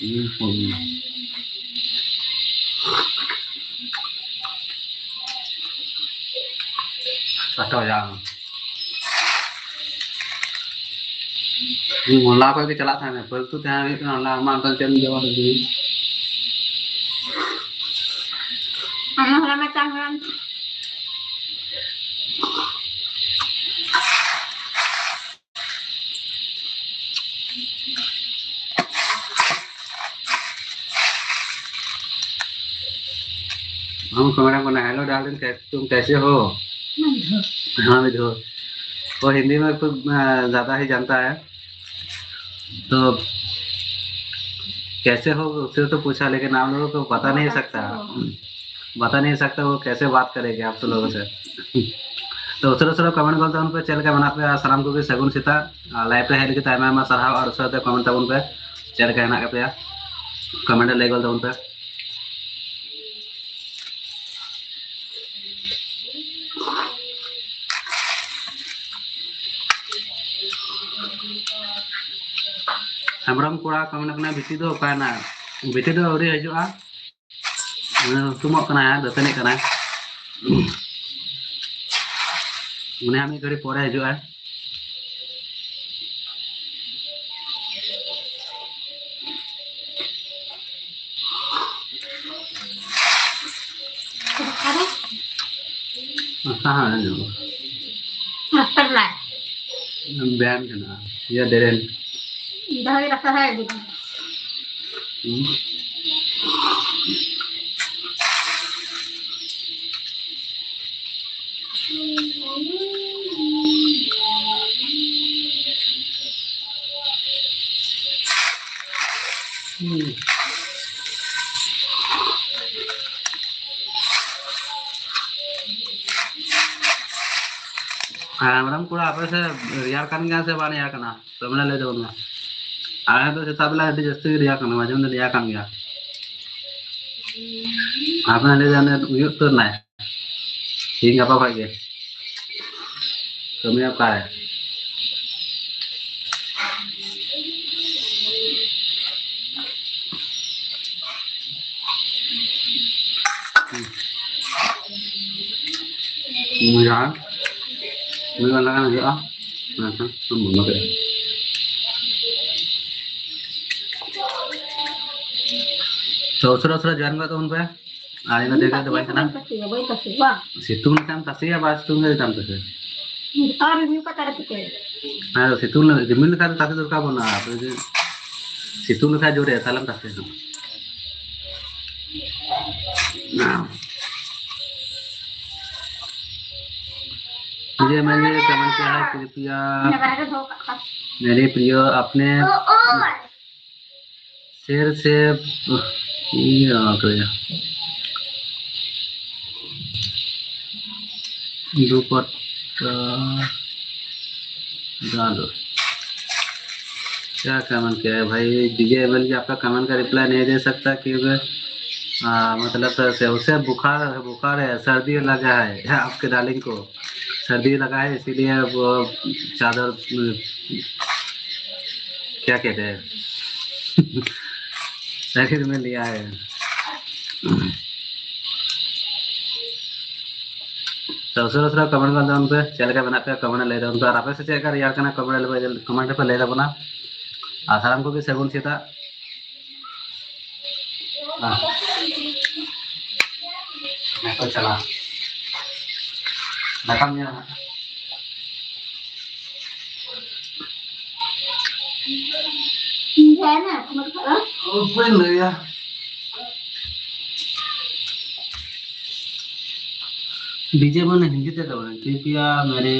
ᱦᱩᱸ, ᱦᱩᱸ᱾ ᱠᱟᱴᱟᱣ ᱡᱟᱝ᱾ ᱩᱱᱤ ᱢᱚᱦᱞᱟ ᱠᱷᱚᱡ ᱜᱮ ᱪᱟᱞᱟᱜ ᱛᱟᱦᱮᱱᱟ, ᱯᱷᱟᱹᱞᱛᱩ ᱛᱟᱦᱮᱸ ᱦᱩᱭᱩᱜ ᱠᱟᱱᱟ, ᱚᱱᱟ ᱟᱢᱟᱜ ᱫᱚ ᱪᱮᱫ ᱮᱢ ᱡᱚᱢᱟ ᱥᱩᱫᱷᱩ? ᱟᱢᱟᱜ ᱦᱚᱞᱟ ᱢᱟ ᱪᱟᱝ ᱠᱟᱱ᱾ हम कैमरा बना, हेलो डार्लिंग, कै-, तुम कैसे हो? हाँ विधु। वो हिंदी में कुछ, अ, ज्यादा ही जानता है। तो कैसे हो, उससे तो पूछा, लेकिन आप लोगों को बता नहीं सकता। बता नहीं सकता वो कैसे बात करेगी आप लोगों से। तो ᱩᱥᱟᱹᱨᱟ ᱩᱥᱟᱹᱨᱟ ᱠᱚᱢᱮᱱᱴ ᱜᱚᱞ ᱛᱟᱵᱚᱱ ᱯᱮ, ᱪᱮᱫ ᱞᱮᱠᱟ ᱢᱮᱱᱟᱜ ᱯᱮᱭᱟ? ᱥᱟᱱᱟᱢ ᱠᱚᱜᱮ ᱥᱟᱹᱜᱩᱱ ᱥᱮᱛᱟᱜ᱾ ᱟᱨ ᱞᱟᱭᱤᱵᱷ ᱨᱮ ᱦᱮᱡ ᱞᱟᱹᱜᱤᱫ ᱛᱮ ᱟᱭᱢᱟ ᱟᱭᱢᱟ ᱥᱟᱨᱦᱟᱣ᱾ ᱟᱨ ᱩᱥᱟᱹᱨᱟ ᱛᱮ ᱠᱚᱢᱮᱱᱴ ᱛᱟᱵᱚᱱ ᱯᱮ, ᱪᱮᱫ ᱞᱮᱠᱟ ᱦᱮᱱᱟᱜ ᱠᱟᱜ ᱯᱮᱭᱟ? ᱠᱚᱢᱮᱱᱴ ᱨᱮ ᱞᱟᱹᱭ ᱜᱚᱞ ᱛᱟᱵᱚᱱ ᱯᱮ᱾ ᱦᱮᱢᱵᱨᱚᱢ ᱠᱚᱲᱟ ᱠᱚ ᱢᱮᱱ ᱠᱟᱱᱟ, ᱵᱤᱴᱤ ᱫᱚ ᱚᱠᱟᱭᱮᱱᱟ? ᱵᱤᱴᱤ ᱫᱚ ᱟᱹᱣᱨᱤ ᱦᱤᱡᱩᱜᱼᱟ, ᱦᱩᱛᱩᱢᱚᱜ ᱠᱟᱱᱟᱭ, ᱫᱟᱹᱛᱟᱹᱱᱤᱜ ᱠᱟᱱᱟᱭ᱾ ᱩᱱᱤ ᱦᱟᱸᱜ ᱢᱤᱫ ᱜᱷᱟᱹᱲᱤ ᱯᱚᱨᱮ ᱦᱤᱡᱩᱜᱼᱟᱭ᱾ ᱱᱟᱥᱛᱟ ᱦᱚᱸ ᱟᱸᱡᱚᱢᱚᱜᱼᱟ᱾ ᱱᱟᱥᱛᱟ ᱞᱟᱭ᱾ ᱵᱮᱭᱟᱢ ᱦᱮᱱᱟᱜᱼᱟ᱾ ᱤᱭᱟᱹ ᱫᱮᱨᱮᱱ᱾ ᱫᱚᱦᱚᱭ ᱨᱟᱥᱟ ᱦᱚᱸ ᱤᱫᱤ ᱠᱟᱱᱟ᱾ ᱦᱩᱸ᱾ ᱦᱩᱸ᱾ ᱦᱮᱸ, ᱢᱮᱰᱟᱢ ᱠᱚᱲᱟ, ᱟᱯᱮ ᱥᱮᱫ ᱨᱮᱭᱟᱲ ᱠᱟᱱ ᱜᱮᱭᱟ ᱥᱮ ᱵᱟᱝ ᱨᱮᱭᱟᱲ ᱠᱟᱱᱟ? ᱛᱚᱵᱮ ᱱᱟ ᱞᱟᱹᱭ ᱛᱟᱵᱚᱱ ᱢᱮ᱾ ᱟᱞᱮ ᱫᱚ ᱥᱮᱛᱟᱜ ᱵᱮᱞᱟ ᱟᱹᱰᱤ ᱡᱟᱹᱥᱛᱤ ᱜᱮ ᱨᱮᱭᱟᱲ ᱠᱟᱱᱟ, ᱢᱟᱡᱷᱮ ᱢᱚᱫᱽᱫᱷᱮ ᱨᱮᱭᱟᱲ ᱠᱟᱱ ᱜᱮᱭᱟ᱾ ᱟᱯᱮ ᱞᱟᱹᱭ ᱫᱟ ᱩᱱᱤ ᱩᱭᱩᱜ ᱩᱛᱟᱹᱨ ᱱᱟᱭ᱾ ᱛᱤᱦᱤᱧ ᱜᱟᱯᱟ ᱠᱷᱚᱡ ᱜᱮ᱾ ᱠᱟᱹᱢᱤᱭᱟ ᱚᱠᱟᱨᱮ? ᱡᱟᱦᱟᱸ ᱢᱤᱫ ᱜᱷᱚᱱᱴᱟ ᱜᱟᱱ ᱦᱩᱭᱩᱜᱼᱟ᱾ ᱦᱮᱸ, ᱦᱮᱸ, ᱵᱚᱱᱫᱚ ᱠᱮᱫᱟ᱾ ᱛᱚ, ᱩᱥᱟᱹᱨᱟ, ᱩᱥᱟᱹᱨᱟ join ᱜᱚᱫ ᱛᱟᱵᱚᱱ ᱯᱮ᱾ ᱟᱨ ᱤᱱᱟᱹ ᱛᱮᱜᱮ ᱫᱚ ᱵᱟᱝ ᱠᱟᱱᱟ᱾ ᱵᱟᱹᱧ ᱛᱟᱥᱮᱭᱟ, ᱵᱟᱹᱧ ᱛᱟᱥᱮᱭᱟ, ᱵᱟᱝ᱾ ᱥᱤᱛᱩᱝ ᱞᱮᱠᱷᱟᱱ ᱛᱟᱥᱮᱭᱟ, ᱵᱟᱭ ᱥᱤᱛᱩᱝ ᱞᱮᱠᱷᱟᱱ ᱛᱟᱥᱮᱭᱟ᱾ ᱟᱨ ᱨᱤᱧ ᱠᱟᱛᱮ ᱨᱮ ᱪᱤᱠᱟᱹᱭᱟ? ᱦᱮᱸ, ᱥᱤᱛᱩᱝ ᱞᱮ-, ᱨᱤᱢᱤᱞ ᱞᱮᱠᱷᱟᱱ ᱫᱚ ᱛᱟᱥᱮ ᱫᱚᱨᱠᱟᱨ ᱵᱟᱹᱱᱩᱜᱼᱟ᱾ ᱟᱫᱚ ᱡᱩᱫᱤ ᱥᱤᱛᱩᱝ ᱞᱮᱠᱷᱟᱱ ᱡᱳᱨᱮ, ᱛᱟᱦᱞᱮᱢ ᱛᱟᱥᱮ ᱫᱚ᱾ ᱦᱮᱸ᱾ मुझे मैंने कमेंट किया है कृपया। मेरे प्रिय अपने शेर से ये आ गया। दुपट्टा डालो। क्या कमेंट किया है भाई? डीजे एमएल जी आपका कमेंट का रिप्लाई नहीं दे सकता क्योंकि, आ, मतलब से उसे बुखार, बुखार है, सर्दी लगा है आपके डार्लिंग को। सर्दी लगा है, इसीलिए वो चादर, क्या कहते हैं, शरीर में लिया है। ᱛᱚ, ᱩᱥᱟᱹᱨᱟ ᱩᱥᱟᱹᱨᱟ ᱠᱚᱢᱮᱱᱴ ᱜᱚᱫ ᱛᱟᱵᱚᱱ ᱯᱮ, ᱪᱮᱫ ᱞᱮᱠᱟ ᱢᱮᱱᱟᱜ ᱯᱮᱭᱟ ᱠᱚᱢᱮᱱᱴ ᱨᱮ ᱞᱟᱹᱭ ᱛᱟᱵᱚᱱ ᱯᱮ, ᱟᱨ ᱟᱯᱮ ᱥᱮᱫ ᱪᱮᱫ ᱞᱮᱠᱟ ᱨᱮᱭᱟᱲ ᱠᱟᱱᱟ ᱠᱚᱢᱮᱱᱴ ᱨᱮ, ᱠᱚᱢᱮᱱᱴ ᱨᱮᱯᱮ ᱞᱟᱹᱭ ᱛᱟᱵᱚᱱᱟ᱾ ᱟᱨ ᱥᱟᱱᱟᱢ ᱠᱚᱜᱮ ᱥᱟᱹᱜᱩᱱ ᱥᱮᱛᱟᱜ᱾ ᱟᱨ ᱦᱮᱸ ᱛᱚ ᱪᱟᱞᱟᱜ᱾ ᱫᱟᱠᱟᱢ ᱧᱟᱢᱟ ᱦᱟᱸᱜ᱾ ᱚᱠᱚᱭ ᱞᱟᱹᱭᱟ? ᱰᱤᱡᱮ ᱢᱟᱱᱮ ᱦᱤᱱᱫᱤ ᱛᱮ ᱫᱚ ᱵᱟᱝ, ᱠᱨᱤᱯᱤᱭᱟ ᱢᱮᱨᱮ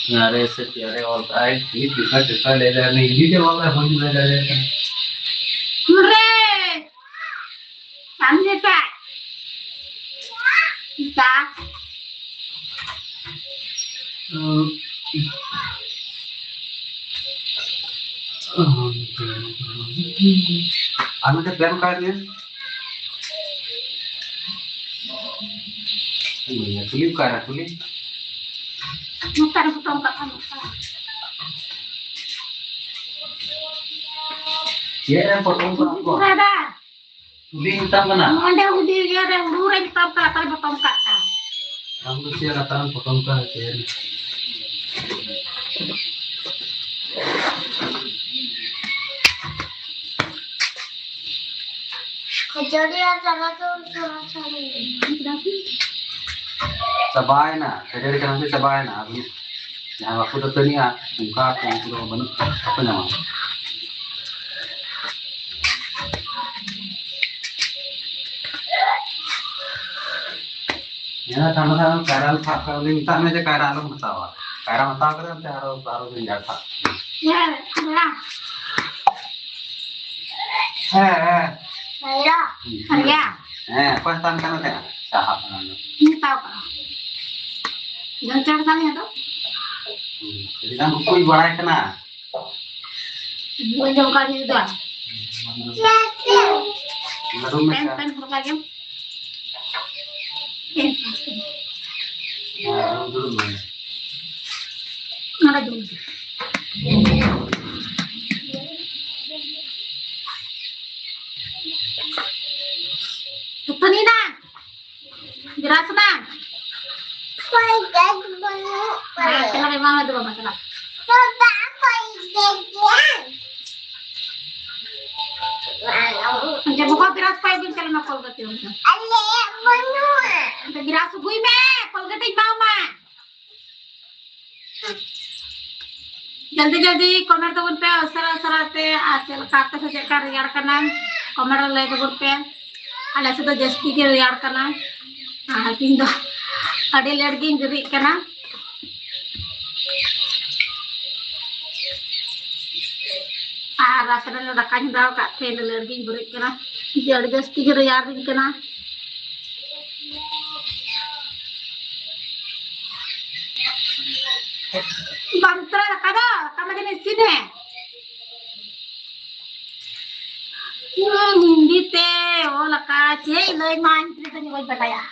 ᱯᱭᱟᱨᱮ ᱥᱮ ᱯᱭᱟᱨᱮ ᱚᱞ ᱠᱟᱜᱼᱟᱭ, ᱪᱮᱫ ᱪᱮᱫᱠᱟ ᱪᱮᱫᱠᱟ ᱞᱟᱹᱭ ᱫᱟᱲᱮᱭᱟᱜᱼᱟ, ᱦᱤᱱᱫᱤ ᱛᱮ ᱚᱞ ᱠᱟᱜᱼᱟᱭ, ᱵᱟᱹᱧ ᱞᱟᱹᱭ ᱫᱟᱲᱮᱭᱟᱜ ᱠᱟᱱᱟ᱾ ᱱᱚᱰᱮ ᱥᱟᱢᱱᱮ ᱯᱮ᱾ ᱫᱟ᱾ ᱟᱨ ᱢᱤᱫᱴᱮᱱ ᱯᱮᱱ ᱠᱟᱨᱰ ᱨᱮ ᱠᱩᱞᱤ ᱚᱠᱟᱨᱮ ᱠᱩᱞᱤ? ᱱᱚᱛᱮ ᱨᱮ ᱯᱚᱴᱚᱢ ᱠᱟᱜ ᱠᱷᱟᱱ ᱱᱚᱝᱠᱟ᱾ ᱪᱮᱫ ᱨᱮ ᱯᱚᱴᱚᱢ ᱠᱟᱜ ᱠᱚ? ᱫᱟᱫᱟ᱾ ᱦᱩᱰᱤᱧ ᱢᱮᱛᱟᱢ ᱠᱟᱱᱟ᱾ ᱱᱚᱰᱮ ᱦᱩᱰᱤᱧ ᱤᱭᱟᱹ ᱨᱮ ᱦᱩᱲᱩ ᱨᱮ ᱢᱮᱛᱟᱢ ᱠᱟᱱᱟ, ᱚᱠᱟᱨᱮ ᱯᱚᱴᱚᱢ ᱠᱟᱜ ᱠᱷᱟᱱ᱾ ᱟᱢ ᱫᱚ ᱪᱮᱫ ᱞᱟᱛᱟᱨᱮᱢ ᱯᱚᱴᱚᱢ ᱠᱟᱜᱼᱟ, ᱪᱮᱫ? ᱠᱷᱟᱹᱡᱟᱹᱲᱤ ᱟᱨ ᱪᱟᱱᱟᱪᱩᱨ ᱛᱷᱚᱲᱟ ᱛᱷᱚᱲᱤ᱾ ᱪᱟᱵᱟᱭᱮᱱᱟ, ᱠᱷᱟᱹᱡᱟᱹᱲᱤ ᱪᱟᱱᱟᱪᱩᱨ ᱪᱟᱵᱟᱭᱮᱱᱟ᱾ ᱟᱫᱚ ᱡᱟᱦᱟᱸᱭ ᱵᱟᱠᱚ ᱫᱟᱹᱛᱟᱹᱱᱤᱜᱼᱟ, ᱚᱱᱠᱟ ᱠᱚ ᱩᱱᱠᱩ ᱫᱚ ᱵᱟᱹᱱᱩᱜ ᱠᱚᱣᱟ, ᱵᱟᱠᱚ ᱧᱟᱢᱟ᱾ ᱦᱮᱸ, ᱛᱟᱦᱞᱮ ᱠᱷᱟᱱ ᱠᱟᱭᱨᱟ ᱥᱟᱵ ᱠᱟᱜ ᱩᱱᱤ ᱢᱮᱛᱟᱜ ᱢᱮ ᱡᱮ ᱠᱟᱭᱨᱟ ᱟᱞᱚᱢ ᱦᱟᱛᱟᱣᱟ᱾ ᱠᱟᱭᱨᱟᱢ ᱦᱟᱛᱟᱣ ᱠᱮᱫᱟ, ᱮᱱᱛᱮ ᱟᱨᱚ, ᱟᱨᱚ ᱵᱮᱸᱜᱟᱲ ᱥᱟᱵ᱾ ᱦᱮᱸ, ᱠᱟᱭᱨᱟ᱾ ᱦᱮᱸ, ᱦᱮᱸ᱾ ᱠᱟᱭᱨᱟ᱾ ᱠᱟᱭᱨᱟ᱾ ᱦᱮᱸ, ᱚᱠᱚᱭ ᱦᱟᱛᱟᱣ ᱠᱟᱱᱟ ᱛᱟᱦᱮᱸᱫ? ᱥᱟᱦᱟᱵ ᱠᱟᱱᱟ᱾ ᱤᱧ ᱦᱟᱛᱟᱣ ᱠᱟᱜᱼᱟ᱾ ᱡᱚᱢ ᱪᱟᱲ ᱠᱟᱜ ᱢᱮ ᱟᱫᱚ᱾ ᱦᱩᱸ, ᱮᱱᱟᱝ ᱠᱚ ᱠᱩᱞ ᱵᱟᱲᱟᱭ ᱠᱟᱱᱟ᱾ ᱵᱟᱹᱧ ᱡᱚᱢ ᱠᱟᱜ ᱜᱮ ᱫᱟ᱾ ᱞᱟᱹᱰᱩ ᱢᱮᱥᱟ᱾ ᱯᱮᱱ, ᱯᱮᱱ ᱦᱚᱨᱚᱜ ᱠᱟᱜ ᱜᱮᱢ᱾ ᱯᱮᱱ᱾ ᱦᱮᱸ, ᱫᱩᱲᱩᱵ ᱢᱮ᱾ ᱱᱚᱰᱮ ᱫᱩᱲᱩᱵ ᱢᱮ᱾ ᱫᱟᱹᱛᱟᱹᱱᱤ ᱱᱟ᱾ ᱵᱮᱨᱟᱥ ᱱᱟ᱾ ᱯᱚᱭᱥᱟ ᱵᱟᱹᱱᱩᱜ ᱦᱮᱸ, ᱛᱟᱞᱮ᱾ ᱪᱟᱞᱟᱜ ᱮᱢᱟᱢᱟ ᱫᱚ ᱵᱟᱵᱟ, ᱪᱟᱞᱟᱜ᱾ ᱵᱟᱵᱟ, ᱯᱚᱭᱥᱟ ᱜᱮ᱾ ᱡᱮ ᱵᱚᱦᱚᱜ ᱵᱨᱟᱥ ᱯᱟᱭ ᱵᱤᱱ ᱪᱟᱞᱟᱜ ᱢᱟ ᱠᱚᱞᱜᱮᱴ ᱨᱮ᱾ ᱟᱞᱮ ᱵᱟᱹᱱᱩᱜᱼᱟ᱾ ᱟᱫᱚ ᱵᱨᱟᱥ ᱟᱹᱜᱩᱭ ᱢᱮ, ᱠᱚᱞᱜᱮᱴ ᱤᱧ ᱮᱢᱟᱢᱟ᱾ ᱡᱚᱞᱫᱤ ᱡᱚᱞᱫᱤ ᱠᱚᱢᱮᱱᱴ ᱛᱟᱵᱚᱱ ᱯᱮ, ᱩᱥᱟᱹᱨᱟ ᱩᱥᱟᱹᱨᱟ ᱛᱮ᱾ ᱟᱨ ᱪᱮᱫ ᱞᱮᱠᱟ ᱟᱯᱮ ᱥᱮᱫ ᱪᱮᱫ ᱞᱮᱠᱟ ᱨᱮᱭᱟᱲ ᱠᱟᱱᱟ, ᱠᱚᱢᱮᱱᱴ ᱨᱮ ᱞᱟᱹᱭ ᱛᱟᱵᱚᱱ ᱯᱮ᱾ ᱟᱞᱮ ᱥᱮᱫ ᱫᱚ ᱡᱟᱹᱥᱛᱤ ᱜᱮ ᱨᱮᱭᱟᱲ ᱠᱟᱱᱟ᱾ ᱟᱨ ᱤᱧ ᱫᱚ ᱟᱹᱰᱤ ᱞᱮᱴ ᱜᱤᱧ ᱵᱮᱨᱮᱫ ᱠᱟᱱᱟ᱾ ᱟᱨ ᱨᱟᱥᱮ ᱨᱮ ᱫᱟᱠᱟᱧ ᱪᱚᱸᱫᱟ ᱟᱠᱟᱫ ᱛᱮ ᱞᱮᱴ ᱜᱤᱧ ᱵᱮᱨᱮᱫ ᱠᱟᱱᱟ᱾ ᱡᱮ ᱟᱹᱰᱤ ᱡᱟᱹᱥᱛᱤ ᱜᱮ ᱨᱮᱭᱟᱲ ᱤᱧ ᱠᱟᱱᱟ᱾ ᱵᱟᱝ ᱛᱚᱨᱟ ᱫᱟᱠᱟ ᱫᱚ, ᱫᱟᱠᱟ ᱢᱟ ᱡᱟᱹᱱᱤᱡ ᱤᱥᱤᱱ ᱦᱮ᱾ ᱦᱤᱱᱫᱤ ᱛᱮ ᱚᱞ ᱟᱠᱟᱫ, ᱪᱮᱫ ᱞᱟᱹᱭ ᱢᱟ, ᱤᱧ ᱛᱮᱫᱚ ᱵᱟᱹᱧ ᱵᱟᱰᱟᱭᱟ᱾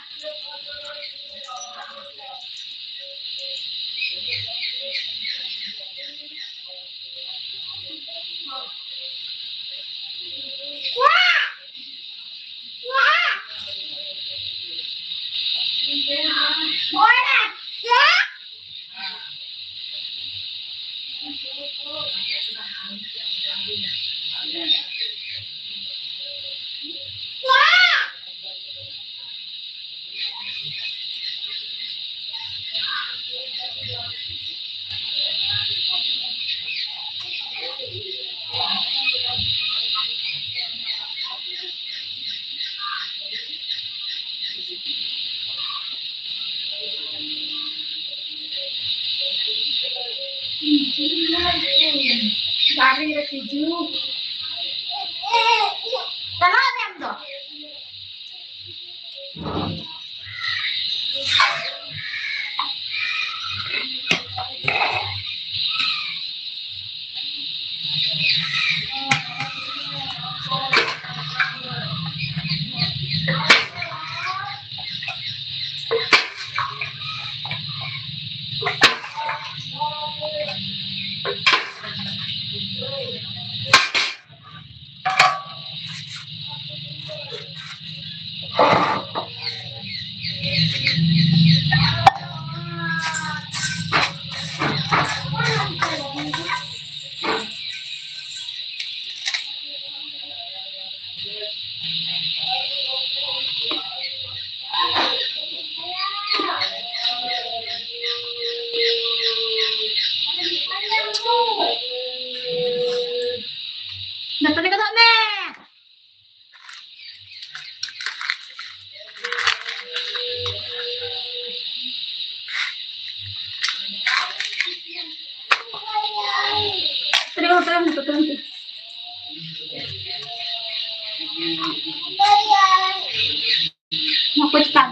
ᱫᱟᱨᱮ ᱨᱮ ᱛᱤᱡᱩ᱾ ᱪᱟᱞᱟᱜ ᱢᱮ ᱟᱢ ᱫᱚ᱾ ᱱᱚᱣᱟ ᱠᱚ ᱪᱮᱛᱟᱱ᱾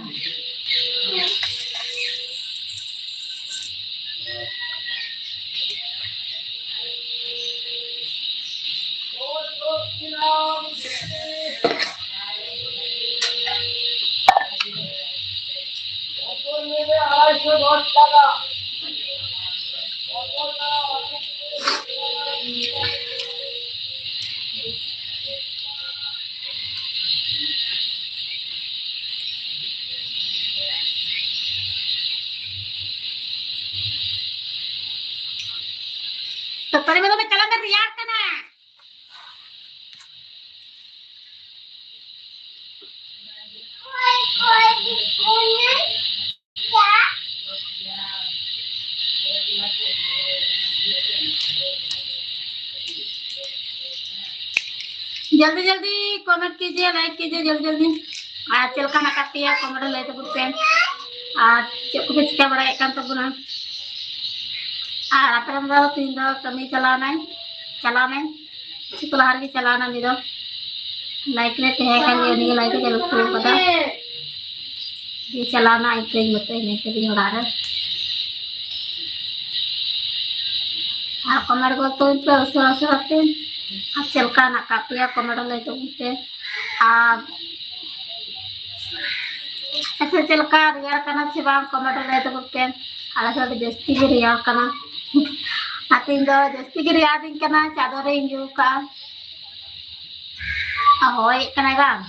ᱛᱚ ᱛᱟᱹᱨᱤ ᱢᱮ ᱫᱚ ᱪᱟᱞᱟᱜ ᱢᱮ, ᱨᱮᱭᱟᱲ ᱠᱟᱱᱟ᱾ जल्दी जल्दी कमेंट कीजिए, लाइक कीजिए जल्दी जल्दी। ᱟᱨ ᱪᱮᱫ ᱞᱮᱠᱟ ᱢᱮᱱᱟᱜ ᱟᱠᱟᱫ ᱯᱮᱭᱟ ᱠᱚᱢᱮᱱᱴ ᱨᱮ ᱞᱟᱹᱭ ᱛᱟᱵᱚᱱ ᱯᱮ, ᱟᱨ ᱪᱮᱫ ᱠᱚᱯᱮ ᱪᱤᱠᱟᱹ ᱵᱟᱲᱟᱭᱮᱫ ᱠᱟᱱ ᱛᱟᱵᱚᱱᱟ? ᱟᱨ ᱟᱯᱮ ᱨᱮᱱ ᱫᱚ ᱛᱤᱦᱤᱧ ᱫᱚ ᱠᱟᱹᱢᱤ ᱪᱟᱞᱟᱣ ᱱᱟᱭ, ᱪᱟᱞᱟᱣ ᱱᱟᱭ, ᱠᱤᱪᱷᱩ ᱠᱚ ᱞᱟᱦᱟ ᱨᱮᱜᱮ ᱪᱟᱞᱟᱣ ᱱᱟ ᱩᱱᱤ ᱫᱚ᱾ ᱞᱟᱭᱤᱴ ᱨᱮ ᱛᱟᱦᱮᱸ ᱠᱟᱱ ᱜᱮᱭᱟ, ᱩᱱᱤ ᱜᱮ ᱞᱟᱭᱤᱴ ᱮ ᱪᱟᱹᱞᱩ ᱦᱚᱴᱚ ᱠᱟᱫᱟ᱾ ᱫᱤᱭᱮ ᱪᱟᱞᱟᱣ ᱱᱟ, ᱤᱧ ᱛᱮᱧ ᱵᱟᱹᱛᱟᱹᱧ ᱢᱮ ᱠᱟᱹᱫᱤᱧ ᱚᱲᱟᱜ ᱨᱮ᱾ ᱟᱨ ᱠᱚᱢᱮᱱᱴ ᱜᱚᱞ ᱛᱟᱵᱚᱱ ᱯᱮ ᱩᱥᱟᱹᱨᱟ ᱩᱥᱟᱹᱨᱟ ᱛᱮ᱾ ᱟᱨ ᱪᱮᱫ ᱞᱮᱠᱟ ᱦᱮᱱᱟᱜ ᱟᱠᱟᱫ ᱯᱮᱭᱟ ᱠᱚᱢᱮᱱᱴ ᱨᱮ ᱞᱟᱹᱭ ᱛᱟᱵᱚᱱ ᱯᱮ᱾ ᱟᱨ ᱟᱪᱪᱷᱟ, ᱪᱮᱫ ᱞᱮᱠᱟ ᱨᱮᱭᱟᱲ ᱠᱟᱱᱟ ᱥᱮ ᱵᱟᱝ ᱠᱚᱢᱮᱱᱴ ᱨᱮ ᱞᱟᱹᱭ ᱛᱟᱵᱚᱱ ᱯᱮ᱾ ᱟᱞᱮ ᱥᱮᱫ ᱫᱚ ᱡᱟᱹᱥᱛᱤ ᱜᱮ ᱨᱮᱭᱟᱲ ᱠᱟᱱᱟ᱾ ᱟᱨ ᱛᱮᱦᱮᱧ ᱫᱚ ᱡᱟᱹᱥᱛᱤ ᱜᱮ ᱨᱮᱭᱟᱲ ᱫᱤᱧ ᱠᱟᱱᱟ, ᱪᱟᱫᱚᱨ ᱤᱧ ᱤᱭᱩ ᱠᱟᱜᱼᱟ᱾ ᱟᱨ ᱦᱚᱭᱮᱫ ᱠᱟᱱᱟᱭ ᱵᱟᱝ?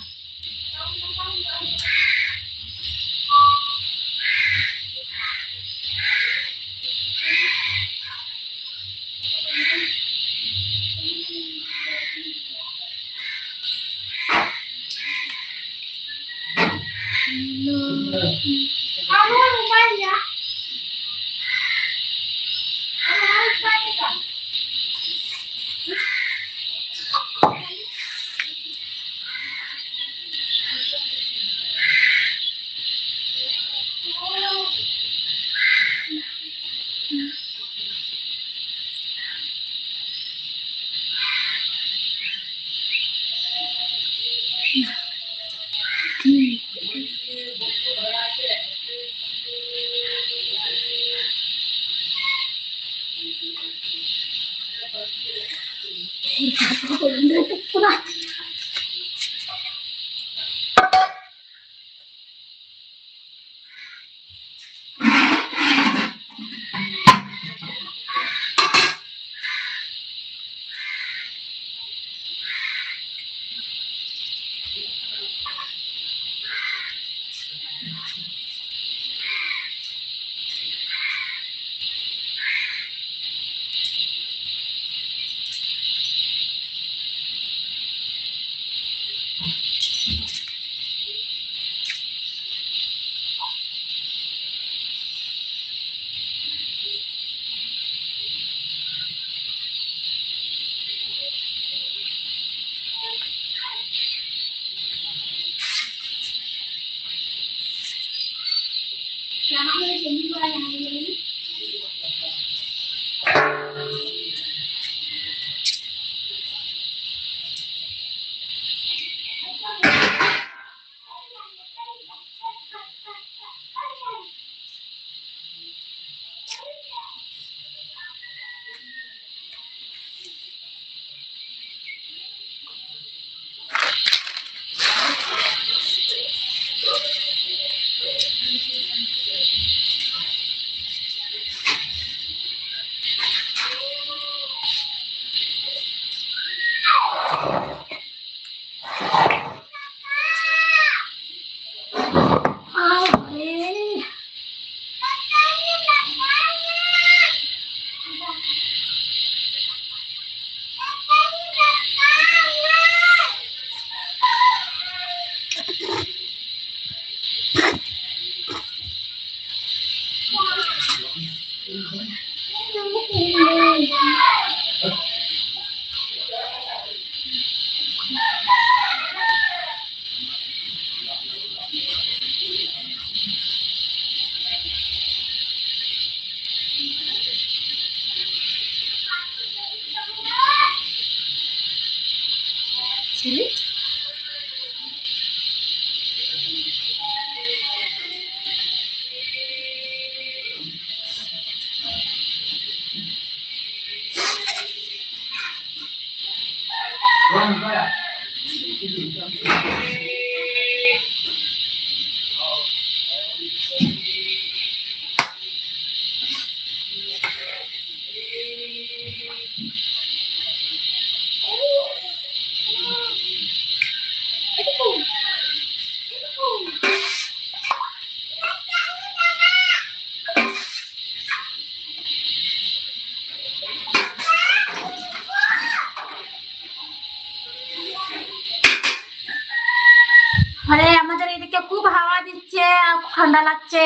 আরে, আমাদের এদিকে খুব হাওয়া দিচ্ছে আর ঠান্ডা লাগছে।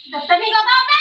দত্তনি কথা হবে।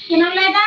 ᱪᱮᱫ ᱮᱢ ᱞᱟᱹᱭᱫᱟ?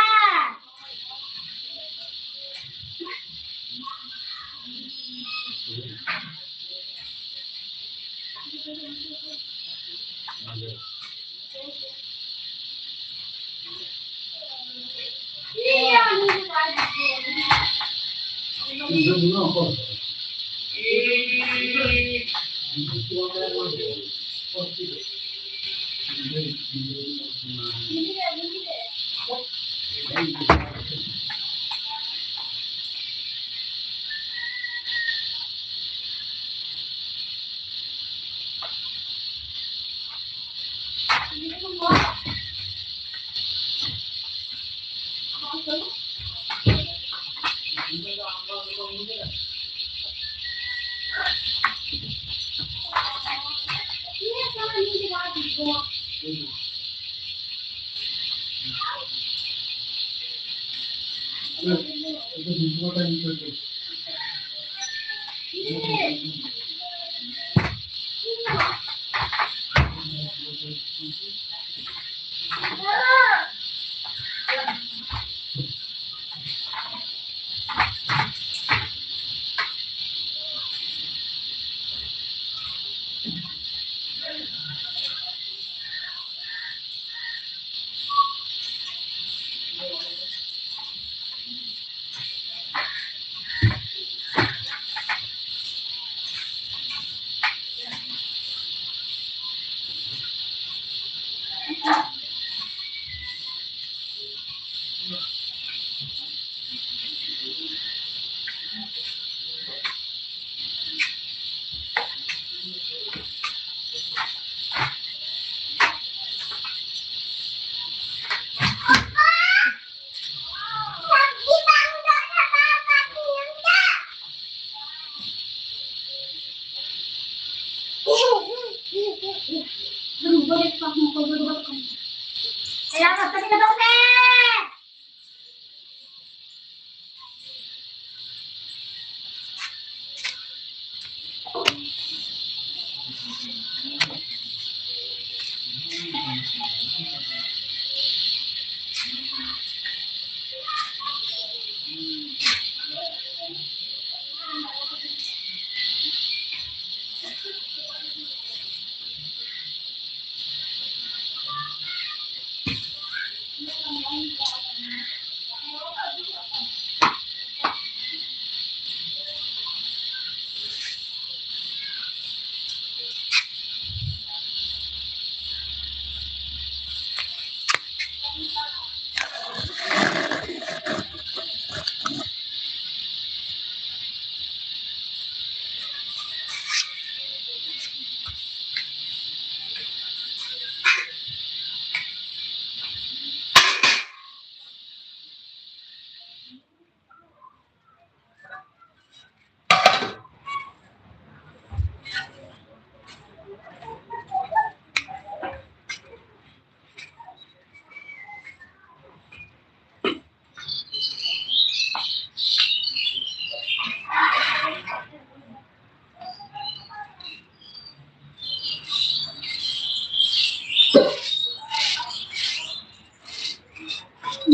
ᱮᱭᱟ, ᱨᱟᱥᱛᱟ ᱛᱮᱜᱮ ᱫᱚᱱ ᱢᱮ᱾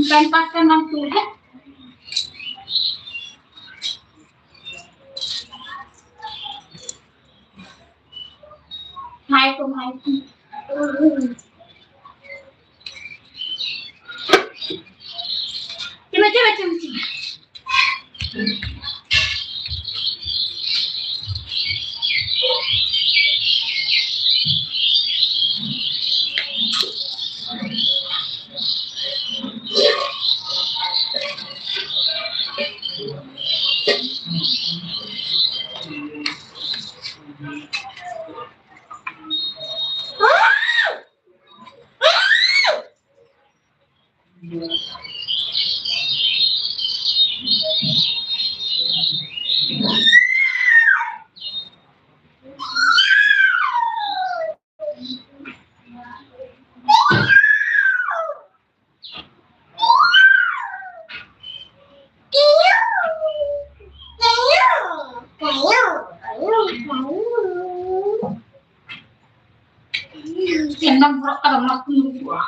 Time pass kan bang tu je. Hai, kum, hai, kum. Coba, coba, coba, coba. ᱮᱠᱫᱚᱢ ᱦᱚᱨᱚᱜ ᱠᱟᱫᱟ, ᱚᱱᱟ ᱠᱚᱧ ᱩᱰᱩᱠᱚᱜᱼᱟ᱾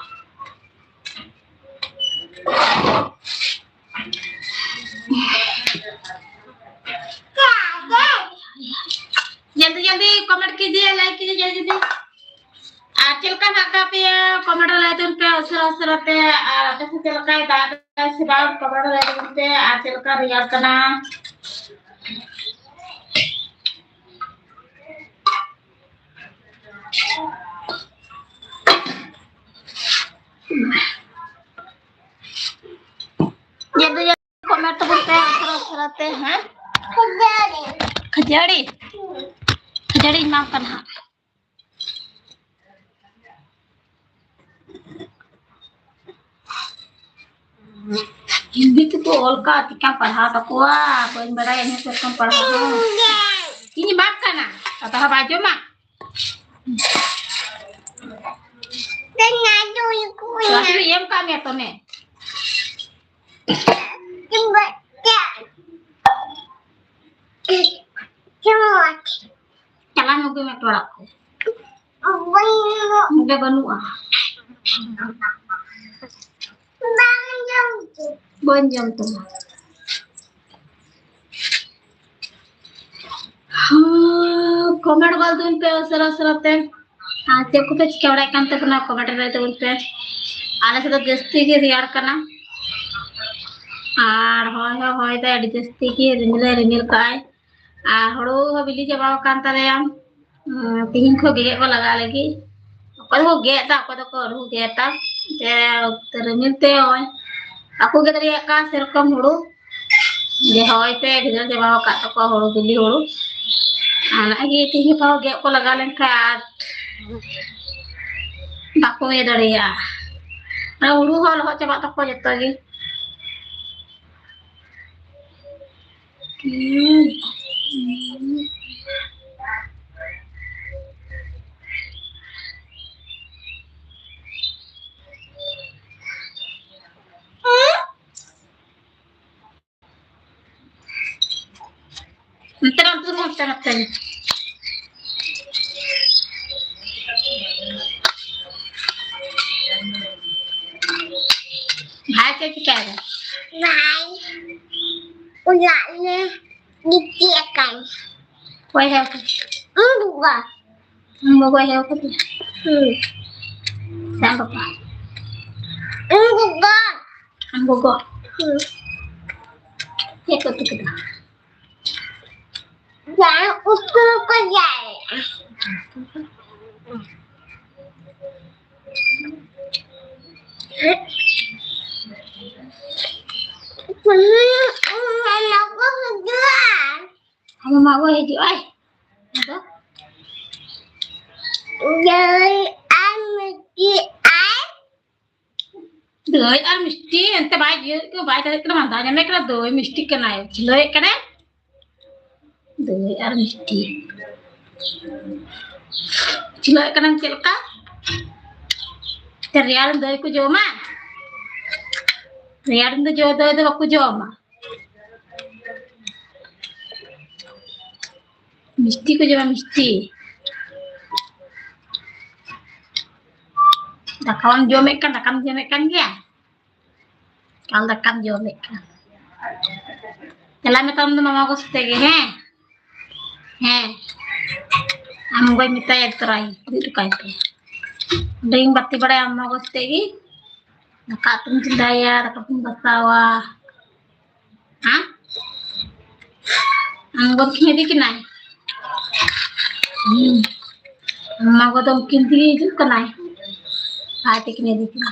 जल्दी जल्दी कमेंट कीजिए, लाइक कीजिए जल्दी जल्दी। ᱟᱨ ᱪᱮᱫ ᱞᱮᱠᱟ ᱦᱮᱱᱟᱜ ᱟᱠᱟᱫ ᱯᱮᱭᱟ? ᱠᱚᱢᱮᱱᱴ ᱨᱮ ᱞᱟᱹᱭ ᱛᱟᱵᱚᱱ ᱯᱮ ᱩᱥᱟᱹᱨᱟ ᱩᱥᱟᱹᱨᱟ ᱛᱮ᱾ ᱟᱨ ᱟᱯᱮ ᱥᱮᱫ ᱪᱮᱫ ᱞᱮᱠᱟᱭ ᱫᱟᱜ ᱮᱫᱟ ᱥᱮ ᱵᱟᱝ, ᱠᱚᱢᱮᱱᱴ ᱨᱮ ᱞᱟᱹᱭ ᱛᱟᱵᱚᱱ ᱯᱮ᱾ ᱟᱨ ᱪᱮᱫ ᱞᱮᱠᱟ ᱨᱮᱭᱟᱲ ᱠᱟᱱᱟ? ᱡᱮ ᱫᱚ ᱠᱚᱢᱮᱱᱴ ᱛᱟᱵᱚᱱ ᱯᱮ ᱩᱥᱟᱹᱨᱟ ᱩᱥᱟᱹᱨᱟ ᱛᱮ, ᱦᱮᱸ? ᱠᱷᱟᱹᱡᱟᱹᱲᱤ᱾ ᱠᱷᱟᱹᱡᱟᱹᱲᱤᱧ ᱮᱢᱟᱢ ᱠᱟᱱᱟ ᱦᱟᱸᱜ᱾ ᱦᱤᱱᱫᱤ ᱛᱮᱠᱚ ᱚᱞ ᱠᱟᱜ, ᱪᱤᱠᱟᱢ ᱯᱟᱲᱦᱟᱣ ᱛᱟᱠᱚᱣᱟ? ᱵᱟᱹᱧ ᱵᱟᱲᱟᱭᱟ ᱤᱧ ᱦᱚᱸ ᱥᱮᱨᱚᱠᱚᱢ ᱯᱟᱲᱦᱟᱣ ᱦᱚᱸ᱾ ᱤᱧ ᱮᱢᱟᱢ ᱠᱟᱱᱟ, ᱠᱟᱛᱷᱟ ᱦᱚᱸ ᱵᱟᱭ ᱟᱸᱡᱚᱢᱟ᱾ ᱞᱟᱹᱴᱩ ᱤᱭᱟᱹᱢ ᱠᱟᱜ ᱢᱮᱭᱟ ᱛᱚ ᱱᱮ᱾ ᱪᱟᱞᱟᱣ ᱧᱚᱜ ᱢᱮ ᱚᱲᱟᱜ ᱠᱚ᱾ ᱱᱚᱰᱮ ᱵᱟᱹᱱᱩᱜᱼᱟ᱾ ᱵᱟᱹᱧ ᱡᱚᱢ ᱛᱟᱢᱟ᱾ ᱦᱩᱸ, ᱠᱚᱢᱮᱱᱴ ᱜᱚᱫ ᱛᱟᱵᱚᱱ ᱯᱮ ᱩᱥᱟᱹᱨᱟ ᱩᱥᱟᱹᱨᱟ ᱛᱮ᱾ ᱟᱨ ᱪᱮᱫ ᱠᱚᱯᱮ ᱪᱤᱠᱟᱹ ᱵᱟᱲᱟᱭᱮᱫ ᱠᱟᱱ ᱛᱟᱵᱚᱱᱟ, ᱠᱚᱢᱮᱱᱴ ᱨᱮ ᱞᱟᱹᱭ ᱛᱟᱵᱚᱱ ᱯᱮ᱾ ᱟᱞᱮ ᱥᱮᱫ ᱫᱚ ᱡᱟᱹᱥᱛᱤ ᱜᱮ ᱨᱮᱭᱟᱲ ᱠᱟᱱᱟ᱾ ᱟᱨ ᱦᱚᱭ ᱦᱚᱸ ᱦᱚᱭ ᱫᱟᱭ ᱟᱹᱰᱤ ᱡᱟᱹᱥᱛᱤ ᱜᱮ, ᱨᱤᱢᱤᱞ ᱦᱚᱸ ᱨᱤᱢᱤᱞ ᱠᱟᱜᱼᱟᱭ᱾ ᱟᱨ ᱦᱩᱲᱩ ᱦᱚᱸ ᱵᱤᱞᱤ ᱪᱟᱵᱟ ᱟᱠᱟᱱ ᱛᱟᱞᱮᱭᱟ᱾ ᱩᱸ, ᱛᱤᱦᱤᱧ ᱠᱷᱚᱱ ᱜᱮᱜᱮᱫ ᱠᱚ ᱞᱟᱜᱟᱜ ᱞᱟᱹᱜᱤᱫ᱾ ᱚᱠᱚᱭ ᱫᱚᱠᱚ ᱜᱮᱫ ᱮᱫᱟ, ᱚᱠᱚᱭ ᱫᱚᱠᱚ ᱟᱹᱣᱨᱤ ᱠᱚ ᱜᱮᱫᱟ᱾ ᱡᱮ ᱨᱤᱢᱤᱞ ᱛᱮ ᱱᱚᱜᱼᱚᱭ ᱵᱟᱠᱚ ᱜᱮᱫ ᱫᱟᱲᱮᱭᱟᱜ ᱠᱟᱱ ᱥᱮᱨᱚᱠᱚᱢ ᱦᱩᱲᱩ᱾ ᱡᱮ ᱦᱚᱭ ᱛᱮ ᱵᱷᱤᱸᱫᱟᱹᱲ ᱪᱟᱵᱟ ᱟᱠᱟᱫ ᱛᱟᱠᱚᱣᱟ ᱦᱩᱲᱩ, ᱵᱤᱞᱤ ᱦᱩᱲᱩ᱾ ᱟᱨ ᱱᱚᱜᱼᱚᱭ ᱜᱮ ᱛᱤᱦᱤᱧ ᱜᱟᱯᱟ ᱜᱮᱫ ᱠᱚ ᱞᱟᱜᱟᱣ ᱞᱮᱱᱠᱷᱟᱱ ᱟᱨ ᱵᱟᱠᱚ ᱤᱭᱟᱹ ᱫᱟᱲᱮᱭᱟᱜᱼᱟ᱾ ᱟᱨ ᱦᱩᱲᱩ ᱦᱚᱸ ᱞᱚᱦᱚᱫ ᱪᱟᱵᱟᱜ ᱛᱟᱠᱚᱣᱟ ᱡᱚᱛᱚ ᱜᱮ᱾ ᱱᱚᱛᱮ ᱨᱮ, ᱱᱚᱛᱮ ᱨᱮ, ᱱᱚᱛᱮ ᱨᱮ᱾ ᱪᱮᱫ ᱪᱤᱠᱟᱹᱭᱮᱫᱟ? ᱵᱟᱭ᱾ ᱚᱲᱟᱜ ᱨᱮ ᱜᱤᱛᱤᱡ ᱟᱠᱟᱱ᱾ ᱚᱠᱚᱭ ᱦᱮᱡ ᱟᱠᱟᱱᱟ? ᱤᱧ ᱜᱚᱜᱚ᱾ ᱟᱢ ᱜᱚᱜᱚᱭ ᱦᱮᱡ ᱟᱠᱟᱫᱮᱭᱟ? ᱦᱩᱸ᱾ ᱥᱮ ᱟᱢ ᱵᱟᱵᱟ? ᱤᱧ ᱜᱚᱜᱚ᱾ ᱟᱢ ᱜᱚᱜᱚ? ᱦᱩᱸ᱾ ᱪᱮᱫ ᱠᱚ ᱩᱛᱩ ᱠᱮᱫᱟ? ᱡᱟᱦᱟᱸ ᱩᱛᱩ ᱠᱚ ᱡᱟᱭ᱾ ᱟᱢ ᱢᱟᱢᱟ ᱜᱚ ᱦᱤᱡᱩᱜ ᱟᱭ᱾ ᱟᱫᱚ? ᱫᱟᱹᱭ ᱟᱨ ᱢᱤᱥᱴᱤ ᱟᱭ᱾ ᱫᱟᱹᱭ ᱟᱨ ᱢᱤᱥᱴᱤ ᱮᱱᱛᱮ ᱵᱟᱭ ᱤᱭᱟᱹ ᱠᱟᱱᱟ, ᱵᱟᱭ ᱫᱟᱲᱮᱭᱟᱜ ᱠᱟᱱᱟ, ᱢᱟᱸᱫᱟ ᱧᱟᱢᱮ ᱠᱟᱱᱟ, ᱫᱟᱹᱭ ᱢᱤᱥᱴᱤ ᱠᱟᱱᱟᱭ, ᱠᱷᱤᱞᱟᱹᱣᱮᱫ ᱠᱟᱱᱟᱭ᱾ ᱫᱟᱹᱭ ᱟᱨ ᱢᱤᱥᱴᱤ᱾ ᱠᱷᱤᱞᱟᱹᱣᱮᱫ ᱠᱟᱱᱟᱢ ᱪᱮᱫ ᱞᱮᱠᱟ? ᱨᱮᱭᱟᱲ ᱫᱟᱹᱭ ᱠᱚ ᱡᱚᱢᱟ? ᱨᱮᱭᱟᱲ ᱫᱤᱱ ᱫᱚ ᱡᱚ ᱫᱟᱹᱭ ᱫᱚ ᱵᱟᱠᱚ ᱡᱚᱢᱟ᱾ ᱢᱤᱥᱴᱤ ᱠᱚ ᱡᱚᱢᱟ, ᱢᱤᱥᱴᱤ᱾ ᱫᱟᱠᱟ ᱵᱟᱢ ᱡᱚᱢᱮᱫ ᱠᱟᱱ, ᱫᱟᱠᱟᱢ ᱡᱚᱢᱮᱫ ᱠᱟᱱ ᱜᱮᱭᱟ? ᱠᱟᱞ ᱫᱟᱠᱟᱢ ᱡᱚᱢᱮᱫ ᱠᱟᱱ᱾ ᱪᱟᱞᱟᱜ ᱢᱮ ᱛᱟᱭᱚᱢ ᱫᱚ ᱢᱟᱢᱟ ᱜᱚ ᱥᱟᱛᱮ ᱜᱮ, ᱦᱮᱸ? ᱦᱮᱸ᱾ ᱟᱢ ᱜᱚᱭ ᱢᱮᱛᱟᱭᱟ ᱛᱚᱨᱟᱭ, ᱤᱫᱤ ᱦᱚᱴᱚ ᱠᱟᱭ ᱯᱮ᱾ ᱚᱸᱰᱮ ᱜᱮᱧ ᱵᱟᱹᱛᱤ ᱵᱟᱲᱟᱭᱟ ᱢᱟᱢᱟ ᱜᱚ ᱥᱟᱛᱮ ᱜᱮ᱾ ᱫᱟᱠᱟ ᱩᱛᱩᱢ ᱪᱚᱸᱫᱟᱭᱟ, ᱫᱟᱠᱟ ᱩᱛᱩᱢ ᱜᱟᱥᱟᱣᱟ᱾ ᱦᱮᱸ? ᱟᱢ ᱜᱚ ᱛᱤᱠᱤᱱ ᱤᱫᱤ ᱠᱤᱱᱟᱭ? ᱦᱩᱸ᱾ ᱟᱢ ᱢᱟ ᱜᱚ ᱫᱚ ᱩᱱᱠᱤᱱ ᱛᱮᱜᱮ ᱦᱤᱡᱩᱜ ᱠᱟᱱᱟᱭ᱾ ᱟᱡ ᱛᱤᱠᱤᱱ ᱤᱫᱤ ᱠᱤᱱᱟ᱾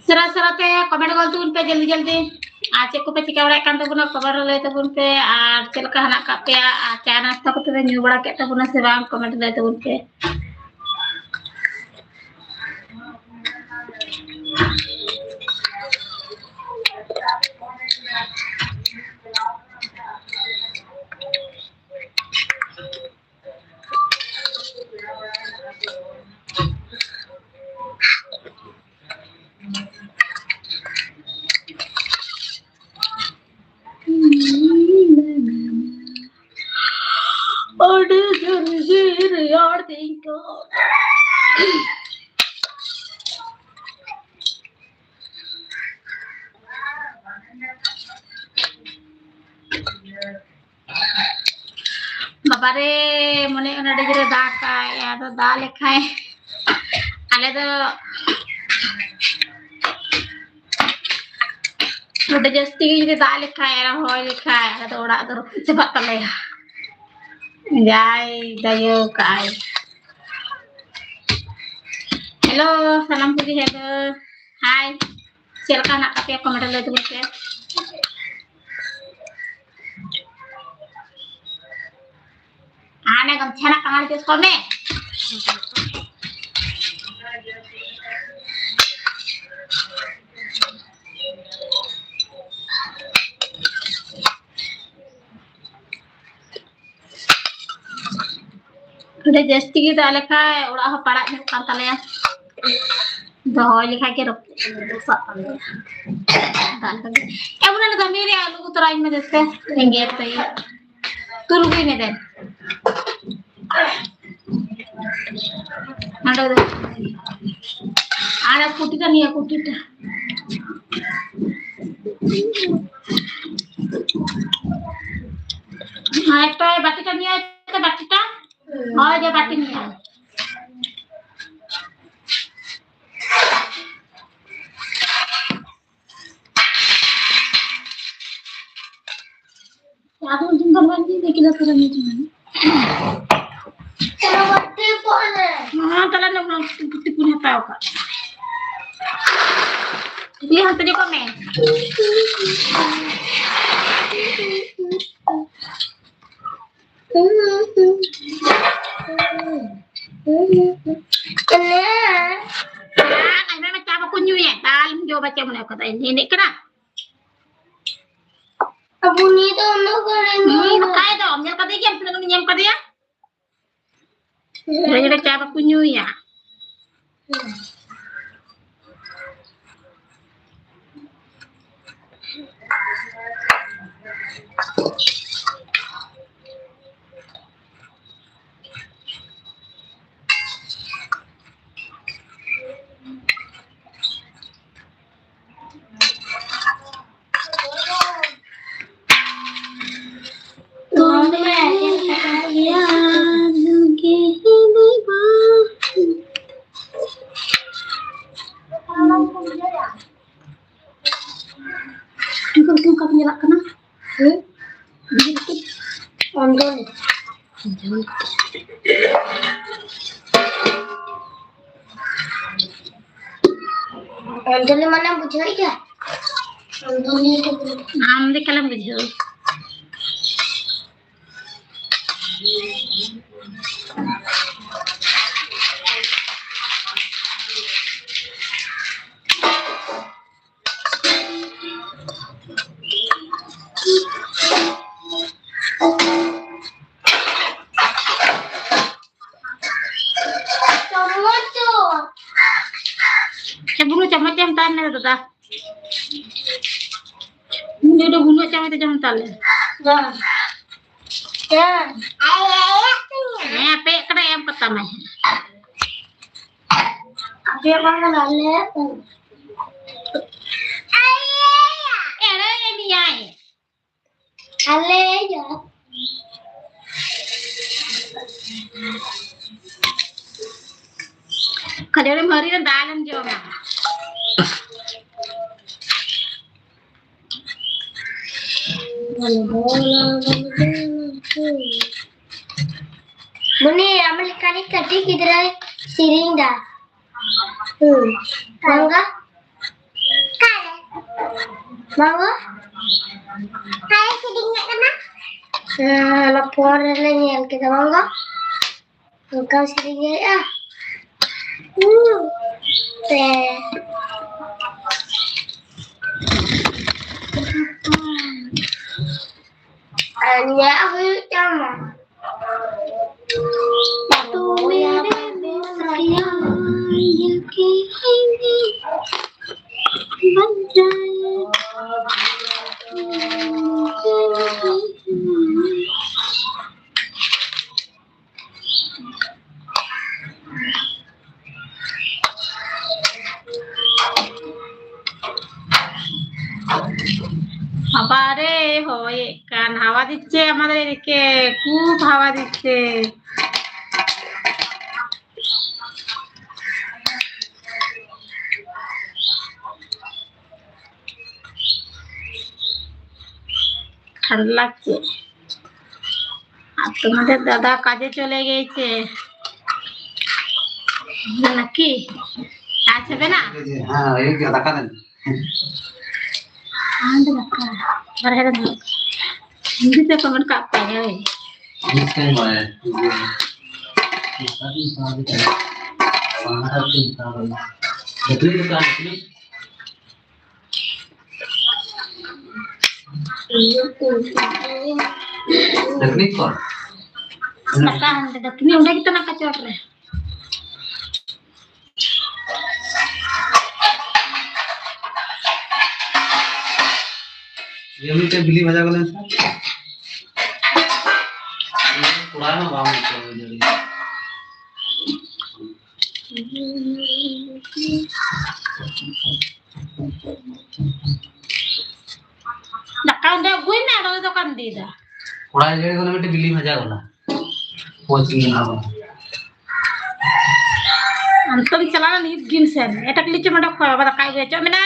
ᱥᱮᱨᱟ ᱥᱮᱨᱟ ᱛᱮ comment ᱜᱚᱞ ᱛᱟᱵᱚᱱ ᱯᱮ ᱡᱚᱞᱫᱤ ᱡᱚᱞᱫᱤ᱾ ᱟᱨ ᱪᱮᱫ ᱠᱚᱯᱮ ᱪᱤᱠᱟ ᱵᱟᱲᱟᱭᱮᱫ ᱠᱟᱱ ᱛᱟᱵᱚᱱᱟ, comment ᱨᱮ ᱞᱟᱹᱭ ᱛᱟᱵᱚᱱ ᱯᱮ᱾ ᱟᱨ ᱪᱮᱫ ᱞᱮᱠᱟ ᱦᱮᱱᱟᱜ ᱟᱠᱟᱫ ᱯᱮᱭᱟ? ᱟᱨ ᱪᱟ ᱱᱟᱥᱛᱟ ᱠᱚᱯᱮ ᱧᱩ ᱵᱟᱲᱟ ᱠᱮᱫ ᱛᱟᱵᱚᱱᱟ ᱥᱮ ᱵᱟᱝ? Comment ᱨᱮ ᱞᱟᱹᱭ ᱛᱟᱵᱚᱱ ᱯᱮ᱾ ᱟᱹᱰᱤ ᱡᱷᱟᱹᱞ ᱜᱮ ᱨᱮᱭᱟᱲ ᱵᱟᱵᱟᱨᱮ, ᱢᱚᱱᱮ ᱚᱱᱟ ᱰᱤᱜᱽ ᱨᱮ ᱫᱟᱜ ᱠᱟᱭ, ᱟᱫᱚ ᱫᱟᱜ ᱞᱮᱠᱷᱟᱭ ᱟᱞᱮ ᱫᱚ ᱱᱚᱰᱮ ᱡᱟᱹᱥᱛᱤ ᱜᱮ ᱡᱩᱫᱤ ᱫᱟᱜ ᱞᱮᱠᱷᱟᱭ ᱟᱨ ᱦᱚᱭ ᱞᱮᱠᱷᱟᱭ, ᱟᱞᱮ ᱫᱚ ᱚᱲᱟᱜ ᱫᱚ ᱨᱟᱹᱯᱩᱫ ᱪᱟᱵᱟᱜ ᱛᱟᱞᱮᱭᱟ᱾ ᱡᱟᱭ ᱫᱟᱭᱚ ᱠᱟᱜᱼᱟᱭ᱾ ᱦᱮᱞᱳ, ᱥᱟᱱᱟᱢ ᱠᱚᱜᱮ ᱦᱮᱞᱳ᱾ ᱦᱟᱭ, ᱪᱮᱫ ᱞᱮᱠᱟ ᱦᱮᱱᱟᱜ ᱠᱟᱜ ᱯᱮᱭᱟ? ᱠᱚᱢᱮᱱᱴ ᱨᱮ ᱞᱟᱹᱭ ᱛᱟᱵᱚᱱ ᱯᱮ᱾ ᱦᱟᱱᱮ ᱜᱟᱢᱪᱷᱟ ᱨᱮᱱᱟᱜ ᱠᱟᱦᱟᱱᱤ ᱪᱮᱫ ᱠᱚ ᱢᱮ? ᱚᱸᱰᱮ ᱡᱟᱹᱥᱛᱤ ᱜᱮ ᱫᱟᱜ ᱞᱮᱠᱷᱟᱡ ᱚᱲᱟᱜ ᱦᱚᱸ ᱯᱟᱲᱟᱜ ᱧᱚᱜ ᱠᱟᱱ ᱛᱟᱞᱮᱭᱟ᱾ ᱫᱚᱦᱚᱭ ᱞᱮᱠᱷᱟᱡ ᱜᱮ ᱨᱟᱹᱯᱩᱫ ᱫᱚᱥᱟᱜ ᱛᱟᱞᱮᱭᱟ᱾ ᱫᱟᱜ ᱞᱮᱠᱷᱟᱡ ᱜᱮ᱾ ᱮ ᱵᱚᱞᱮ ᱚᱱᱟ ᱫᱟᱢᱤ ᱨᱮ ᱟᱹᱞᱩ ᱠᱚ ᱛᱚᱨᱟᱧ ᱢᱮ ᱡᱮᱥᱮ ᱮᱸᱜᱮᱞ ᱛᱮ᱾ ᱛᱩᱨ ᱜᱩᱭ ᱢᱮ ᱫᱮᱱ᱾ ᱱᱚᱰᱮ ᱫᱚ᱾ ᱟᱨ ᱠᱩᱴᱤᱴᱟ ᱱᱤᱭᱟᱹ ᱠᱩᱴᱤᱴᱟ᱾ ᱦᱮᱸ, ᱛᱚ ᱵᱟᱹᱴᱤᱴᱟ ᱱᱤᱭᱟᱹ, ᱵᱟᱹᱴᱤᱴᱟ᱾ ᱦᱳᱭ, ᱡᱮ ᱵᱟᱹᱴᱤ ᱱᱤᱭᱟᱹ᱾ ᱟᱫᱚ ᱩᱱᱫᱤᱱ ᱫᱚ ᱵᱟᱝ ᱤᱧ ᱞᱟᱹᱭ ᱠᱮᱫᱟ ᱛᱚ ᱨᱟᱱᱤ ᱡᱩᱢᱟᱹᱱ᱾ ᱦᱚᱸ, ᱛᱟᱦᱞᱮ ᱱᱚᱣᱟ ᱛᱤᱯᱩᱱ ᱦᱟᱛᱟᱣ ᱠᱟᱜ᱾ ᱤᱫᱤ ᱦᱟᱱᱛᱮ ᱫᱚ ᱠᱚᱢᱮ᱾ ᱟᱭᱢᱟ ᱢᱟ ᱪᱟ ᱵᱟᱠᱚ ᱧᱩᱭᱟ, ᱫᱟᱞ ᱡᱚ ᱵᱟᱪᱟ ᱢᱚᱱᱮ ᱠᱟᱫᱟ, ᱮᱱᱮᱡ ᱠᱟᱱᱟ᱾ ᱟᱵᱚ ᱱᱤᱭᱟᱹ ᱫᱚ ᱩᱱᱟᱹᱜ ᱜᱟᱱ ᱦᱩᱸ, ᱵᱟᱠᱷᱟᱭ ᱫᱚ, ᱧᱮᱞ ᱠᱟᱫᱮ ᱜᱮᱭᱟᱢ, ᱛᱤᱱᱟᱹᱜ ᱜᱟᱱ ᱧᱮᱞ ᱠᱟᱫᱮᱭᱟ? ᱦᱮᱸ᱾ ᱪᱟ ᱵᱟᱠᱚ ᱧᱩᱭᱟ᱾ ᱚᱱᱠᱟ ᱠᱚ ᱧᱮᱞᱚᱜ ᱠᱟᱱᱟ᱾ ᱦᱮᱸ? ᱚᱱᱫᱚ ᱚᱱᱡᱚᱞᱤ ᱢᱟᱱᱮᱢ ᱵᱩᱡᱷᱟᱹᱣᱮᱫ ᱜᱮᱭᱟ? ᱟᱢ ᱫᱚ ᱮᱠᱟᱞᱮᱢ ᱵᱩᱡᱷᱟᱹᱣᱟ᱾ ᱪᱮ ᱵᱩᱱᱩ ᱪᱟᱢᱚᱪ ᱮᱢ ᱛᱟᱦᱮᱱ ᱢᱮ ᱫᱟᱫᱟ᱾ ᱩᱱᱤ ᱫᱚ ᱵᱩᱱᱩ ᱪᱟᱢᱚᱪ ᱛᱮ ᱡᱚᱢ ᱛᱟᱞᱮ᱾ ᱵᱟᱝ᱾ ᱦᱮᱸ᱾ ᱦᱮᱸ, ᱟᱯᱮᱭᱟᱜ ᱠᱟᱱᱟ, ᱮᱢ ᱠᱟᱛᱟᱢᱟᱭ᱾ ᱟᱯᱮᱭᱟᱜ ᱵᱟᱝ ᱠᱟᱱᱟ, ᱟᱞᱮᱭᱟᱜ ᱠᱟᱱᱟ᱾ ᱮᱲᱮᱭᱮᱫ ᱢᱮᱭᱟᱭ᱾ ᱟᱞᱮᱭᱟᱜ᱾ ᱠᱷᱟᱹᱡᱟᱹᱲᱤ ᱢᱟᱹᱨᱤ ᱨᱮ ᱫᱟᱞᱮᱢ ᱡᱚᱢᱟ᱾ ᱢᱩᱱᱤ, ᱟᱢ ᱞᱮᱠᱟᱱᱤᱡ ᱠᱟᱹᱴᱤᱡ ᱜᱤᱫᱽᱨᱟᱹᱭ ᱥᱮᱨᱮᱧ ᱫᱟ᱾ ᱦᱩᱸ᱾ ᱵᱟᱝ ᱜᱚ? ᱵᱟᱝ ᱜᱚ? ᱦᱮᱸ, ᱚᱱᱟ ᱯᱷᱳᱱ ᱨᱮᱞᱮ ᱧᱮᱞ ᱠᱮᱫᱟ, ᱵᱟᱝ ᱜᱚ? ᱚᱱᱠᱟ ᱥᱮᱨᱮᱧ ᱦᱩᱭᱩᱜᱼᱟ᱾ ᱦᱩᱸ᱾ ᱯᱮ᱾ ᱟᱨ ᱧᱮᱞ ᱦᱩᱭᱩᱜ ᱛᱟᱢᱟ᱾ বাবারে, হয়ে কান হাওয়া দিচ্ছে আমাদের এদিকে, খুব হাওয়া দিচ্ছে। ঠান্ডা লাগছে। আর তোমাদের দাদা কাজে চলে গেছে নাকি? আজ হবে না? হ্যাঁ, এই যে দেখা দেন। ᱟᱢ ᱫᱚ ᱵᱟᱠᱟ, ᱵᱟᱨᱦᱮ ᱨᱮ ᱫᱩᱲᱩᱵ᱾ ᱦᱤᱱᱫᱤ ᱛᱮ ᱠᱚᱢᱮᱱᱴ ᱠᱟᱜ ᱯᱮ, ᱦᱳᱭ᱾ ᱤᱧ ᱥᱮ ᱵᱟᱭ, ᱤᱭᱟᱹ, ᱥᱟᱱᱛᱟᱲ ᱛᱮ ᱥᱟᱱᱛᱟᱲ ᱛᱮ ᱥᱟᱱᱛᱟᱲ ᱛᱮ᱾ ᱵᱟᱠᱨᱤ ᱫᱚᱠᱟᱱ, ᱵᱟᱠᱨᱤ᱾ ᱫᱟᱹᱠᱷᱱᱤ ᱠᱚ? ᱫᱟᱠᱟ ᱦᱟᱸᱰᱮ ᱫᱟᱹᱠᱷᱱᱤ, ᱚᱸᱰᱮ ᱜᱮᱛᱚ ᱱᱟᱠᱟ ᱪᱚᱴ ᱨᱮ᱾ ᱤᱭᱟᱹ ᱢᱤᱫᱴᱮᱱ ᱵᱤᱞᱤ ᱵᱷᱟᱡᱟ ᱠᱚ ᱞᱮᱱ ᱠᱷᱟᱱ᱾ ᱠᱚᱲᱟ ᱦᱚᱸ ᱵᱟᱝ ᱵᱩᱡᱷᱟᱹᱣ ᱫᱟᱲᱮᱭᱟᱜᱼᱟ᱾ ᱫᱟᱠᱟ ᱚᱸᱰᱮ ᱟᱹᱜᱩᱭ ᱢᱮ, ᱟᱨ ᱚᱸᱰᱮ ᱫᱚ ᱚᱠᱟᱢ ᱤᱫᱤᱭᱮᱫᱟ? ᱠᱚᱲᱟ ᱜᱤᱫᱽᱨᱟᱹ ᱠᱚ ᱢᱤᱫᱴᱮᱱ ᱵᱤᱞᱤ ᱵᱷᱟᱡᱟ ᱠᱟᱱᱟ᱾ ᱯᱚᱪ ᱜᱮ ᱢᱮᱱᱟᱜᱼᱟ᱾ ᱟᱢ ᱛᱚᱢ ᱪᱟᱞᱟᱣ ᱞᱮᱱ ᱢᱤᱫ ᱫᱤᱱ ᱥᱮᱱ, ᱮᱴᱟᱜ ᱠᱤᱪᱷᱩ ᱚᱸᱰᱮ ᱠᱷᱚᱱ ᱵᱟᱵᱟ ᱫᱟᱠᱟ ᱟᱹᱜᱩᱭᱟ, ᱪᱚ ᱢᱮᱱᱟ᱾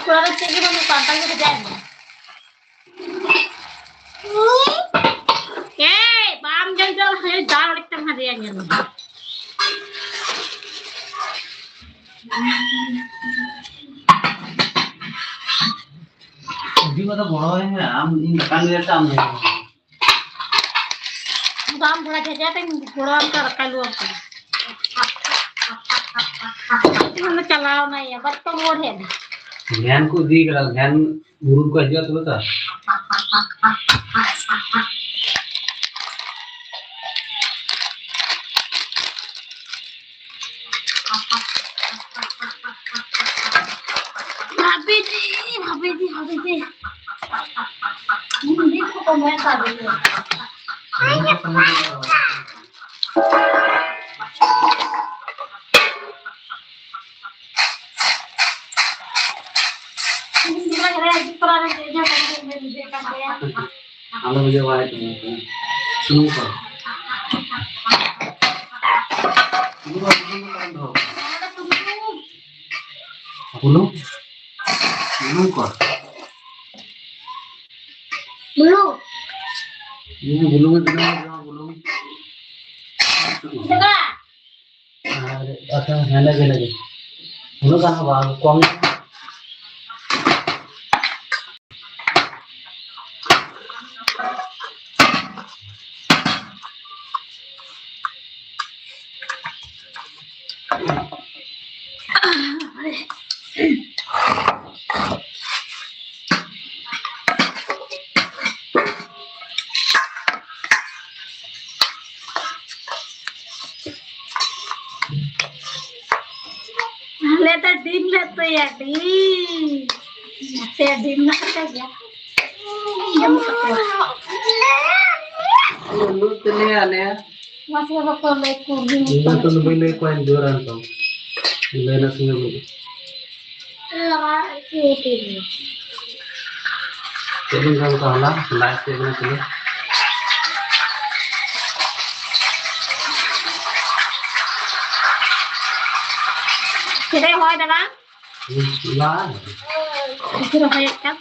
ᱠᱚᱲᱟ ᱫᱚ ᱪᱮᱫ ᱜᱮ ᱵᱟᱹᱱᱩᱜ ᱠᱚᱣᱟ, ᱚᱱᱠᱟ ᱜᱮ ᱵᱷᱮᱡᱟᱭ ᱢᱮ᱾ ᱮᱭ, ᱵᱟᱢ ᱧᱮᱞ ᱡᱚᱝ, ᱦᱟᱱᱮ ᱫᱟᱞ ᱚᱲᱮᱡ ᱛᱟᱢ ᱦᱟᱸᱰᱮᱭᱟ, ᱧᱮᱞ ᱢᱮ᱾ ᱤᱫᱤ ᱠᱚᱫᱚ ᱜᱚᱲᱚ ᱟᱹᱧ ᱢᱮ, ᱟᱢ ᱤᱧ ᱫᱟᱠᱟᱧ ᱞᱟᱹᱭᱟ ᱥᱮ ᱟᱢ ᱞᱟᱹᱭ ᱢᱮ? ᱵᱟᱢ ᱵᱷᱟᱲᱟ ᱠᱮᱫᱟ, ᱛᱮᱧ ᱜᱚᱲᱚ ᱟᱢ ᱠᱟᱱᱟ, ᱨᱟᱠᱟᱵ ᱞᱩᱣᱟᱹ ᱠᱟᱱᱟ᱾ ᱚᱱᱟ ᱪᱟᱞᱟᱣ ᱱᱟᱭ, ᱟᱵᱟᱨ ᱛᱚ ᱨᱩᱣᱟᱹᱲ ᱦᱮᱡ ᱮᱱᱟ᱾ ᱵᱷᱮᱱ ᱠᱚ ᱤᱫᱤ ᱠᱟᱫᱟ, ᱵᱷᱮᱱ ᱵᱩᱨᱩ ᱠᱚ ᱦᱤᱡᱩᱜᱼᱟ ᱛᱚᱵᱮ ᱛᱚ᱾ ᱵᱷᱟᱵᱤ ᱡᱤ, ᱵᱷᱟᱵᱤ ᱡᱤ, ᱵᱷᱟᱵᱤ ᱡᱤ᱾ ᱦᱤᱱᱫᱤ ᱠᱚ ᱢᱮᱱ ᱠᱟᱫ ᱫᱤᱧᱟ᱾ ᱟᱞᱚ ᱵᱩᱡᱷᱟᱹᱣ ᱵᱟᱲᱟᱭ ᱛᱟᱵᱚᱱᱟ᱾ ᱥᱩᱱᱩᱢ ᱠᱚ᱾ ᱵᱩᱞᱩᱝ? ᱵᱩᱞᱩᱝ ᱠᱚ? ᱵᱩᱞᱩᱝ᱾ ᱤᱧ ᱵᱩᱞᱩᱝ ᱮ ᱵᱮᱱᱟᱣ ᱠᱟᱫᱟ, ᱵᱩᱞᱩᱝ᱾ ᱟᱨ ᱟᱪᱪᱷᱟ, ᱦᱮᱸ, ᱞᱟᱹᱭ ᱵᱤᱱ, ᱞᱟᱹᱭ ᱵᱤᱱ᱾ ᱩᱱᱟᱹᱜ ᱜᱟᱱ ᱦᱚᱸ ᱵᱟᱝ, ᱠᱚᱢ ᱧᱚᱜ᱾ ᱟᱞᱮ ᱫᱚ ᱰᱤᱢ ᱞᱮ ᱩᱛᱩᱭᱟ, ᱰᱤᱢ᱾ ᱱᱟᱥᱮ ᱰᱤᱢ ᱢᱮᱱᱟᱜ ᱛᱟᱯᱮ ᱜᱮᱭᱟ? ᱡᱚᱢ ᱠᱟᱜ ᱠᱚᱣᱟ᱾ ᱞᱩᱞᱩ ᱛᱮᱞᱮ ᱟᱞᱮ᱾ ᱢᱟᱥᱮ ᱵᱟᱠᱚ ᱞᱟᱹᱭ ᱠᱚ, ᱰᱤᱢ ᱤᱧ ᱫᱚ ᱱᱤᱛᱚᱜ ᱫᱚ ᱵᱟᱹᱧ ᱞᱟᱹᱭ ᱠᱚᱣᱟ, ᱤᱧ ᱡᱳᱨ ᱟᱱ ᱛᱟᱢ᱾ ᱤᱧ ᱞᱟᱹᱭ ᱨᱮᱱᱟᱜ ᱥᱚᱢᱚᱭ ᱵᱟᱹᱱᱩᱜᱼᱟ᱾ ᱪᱮᱫ ᱵᱤᱱ ᱡᱚᱢ ᱠᱟᱜᱼᱟ ᱦᱚᱞᱟ? ᱦᱚᱞᱟ ᱪᱮᱫ ᱵᱤᱱ ᱩᱛᱩ ᱞᱮᱫᱟ? ᱪᱮᱫ ᱮ ᱦᱚᱭ ᱫᱟ ᱵᱟᱝ? ᱦᱩᱸ, ᱵᱟᱝ᱾ ᱪᱮᱫ ᱮ ᱦᱚᱭᱮᱫ ᱠᱟᱱ?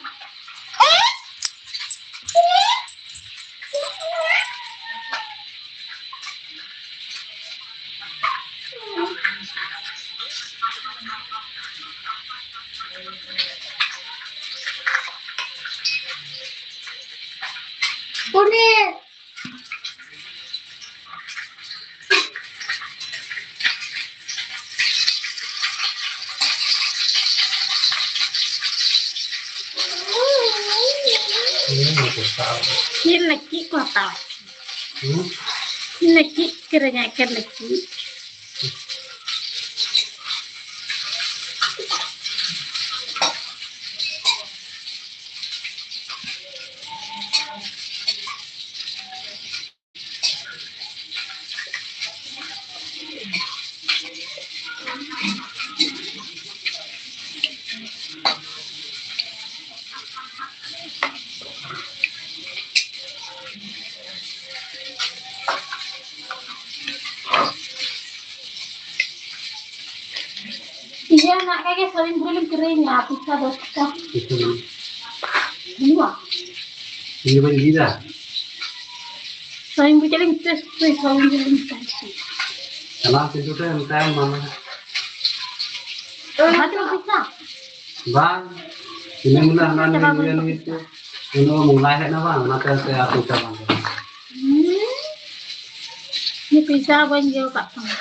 ᱩᱱᱤ ᱪᱮᱫ ᱞᱟᱹᱜᱤᱫ ᱠᱚ ᱦᱟᱛᱟᱣᱟ? ᱦᱩᱸ? ᱪᱮᱫ ᱞᱟᱹᱜᱤᱫ ᱠᱤᱨᱤᱧᱟ ᱮᱠᱮᱱ ᱞᱟᱹᱜᱤᱫ? ᱚᱱᱟ ᱜᱮ ᱥᱚᱨᱮᱱ ᱜᱩᱨᱤ ᱞᱤᱧ ᱠᱤᱨᱤᱧᱟ, ᱯᱚᱭᱥᱟ ᱫᱚᱥ ᱴᱟᱠᱟ᱾ ᱠᱤᱪᱷᱩ ᱵᱟᱹᱱᱩᱜ᱾ ᱵᱟᱹᱱᱩᱜᱼᱟ? ᱤᱧ ᱜᱮ ᱵᱟᱹᱧ ᱤᱫᱤᱭᱮᱫᱟ᱾ ᱥᱚᱨᱮᱱ ᱜᱩᱨᱤ ᱞᱤᱧ ᱪᱮᱥ ᱠᱚᱭ ᱥᱚᱨᱮᱱ ᱜᱩᱨᱤ ᱞᱤᱧ ᱪᱮᱥ ᱠᱚᱭ᱾ ᱪᱟᱞᱟᱣ ᱛᱤᱸᱜᱩ ᱛᱮ ᱚᱱᱠᱟᱭ ᱢᱟᱢᱟ᱾ ᱚᱱᱟ ᱛᱮ ᱯᱚᱭᱥᱟ? ᱵᱟᱝ᱾ ᱤᱱᱟᱹ ᱢᱮᱞᱟ ᱦᱟᱱᱟ ᱱᱤᱭᱟᱹ, ᱱᱤᱭᱟᱹ, ᱱᱤᱭᱟᱹ ᱛᱮ᱾ ᱩᱱᱟᱹᱜ ᱢᱚᱸᱜᱟᱭ ᱦᱮᱡ ᱮᱱᱟ ᱵᱟᱝ, ᱚᱱᱟᱛᱮ ᱟᱨ ᱯᱚᱭᱥᱟ ᱵᱟᱝ ᱦᱮᱡ ᱮᱱᱟ᱾ ᱦᱩᱸ᱾ ᱤᱧ ᱯᱚᱭᱥᱟ ᱦᱚᱸ ᱵᱟᱹᱧ ᱤᱭᱟᱹ ᱟᱠᱟᱫ ᱛᱟᱢᱟ᱾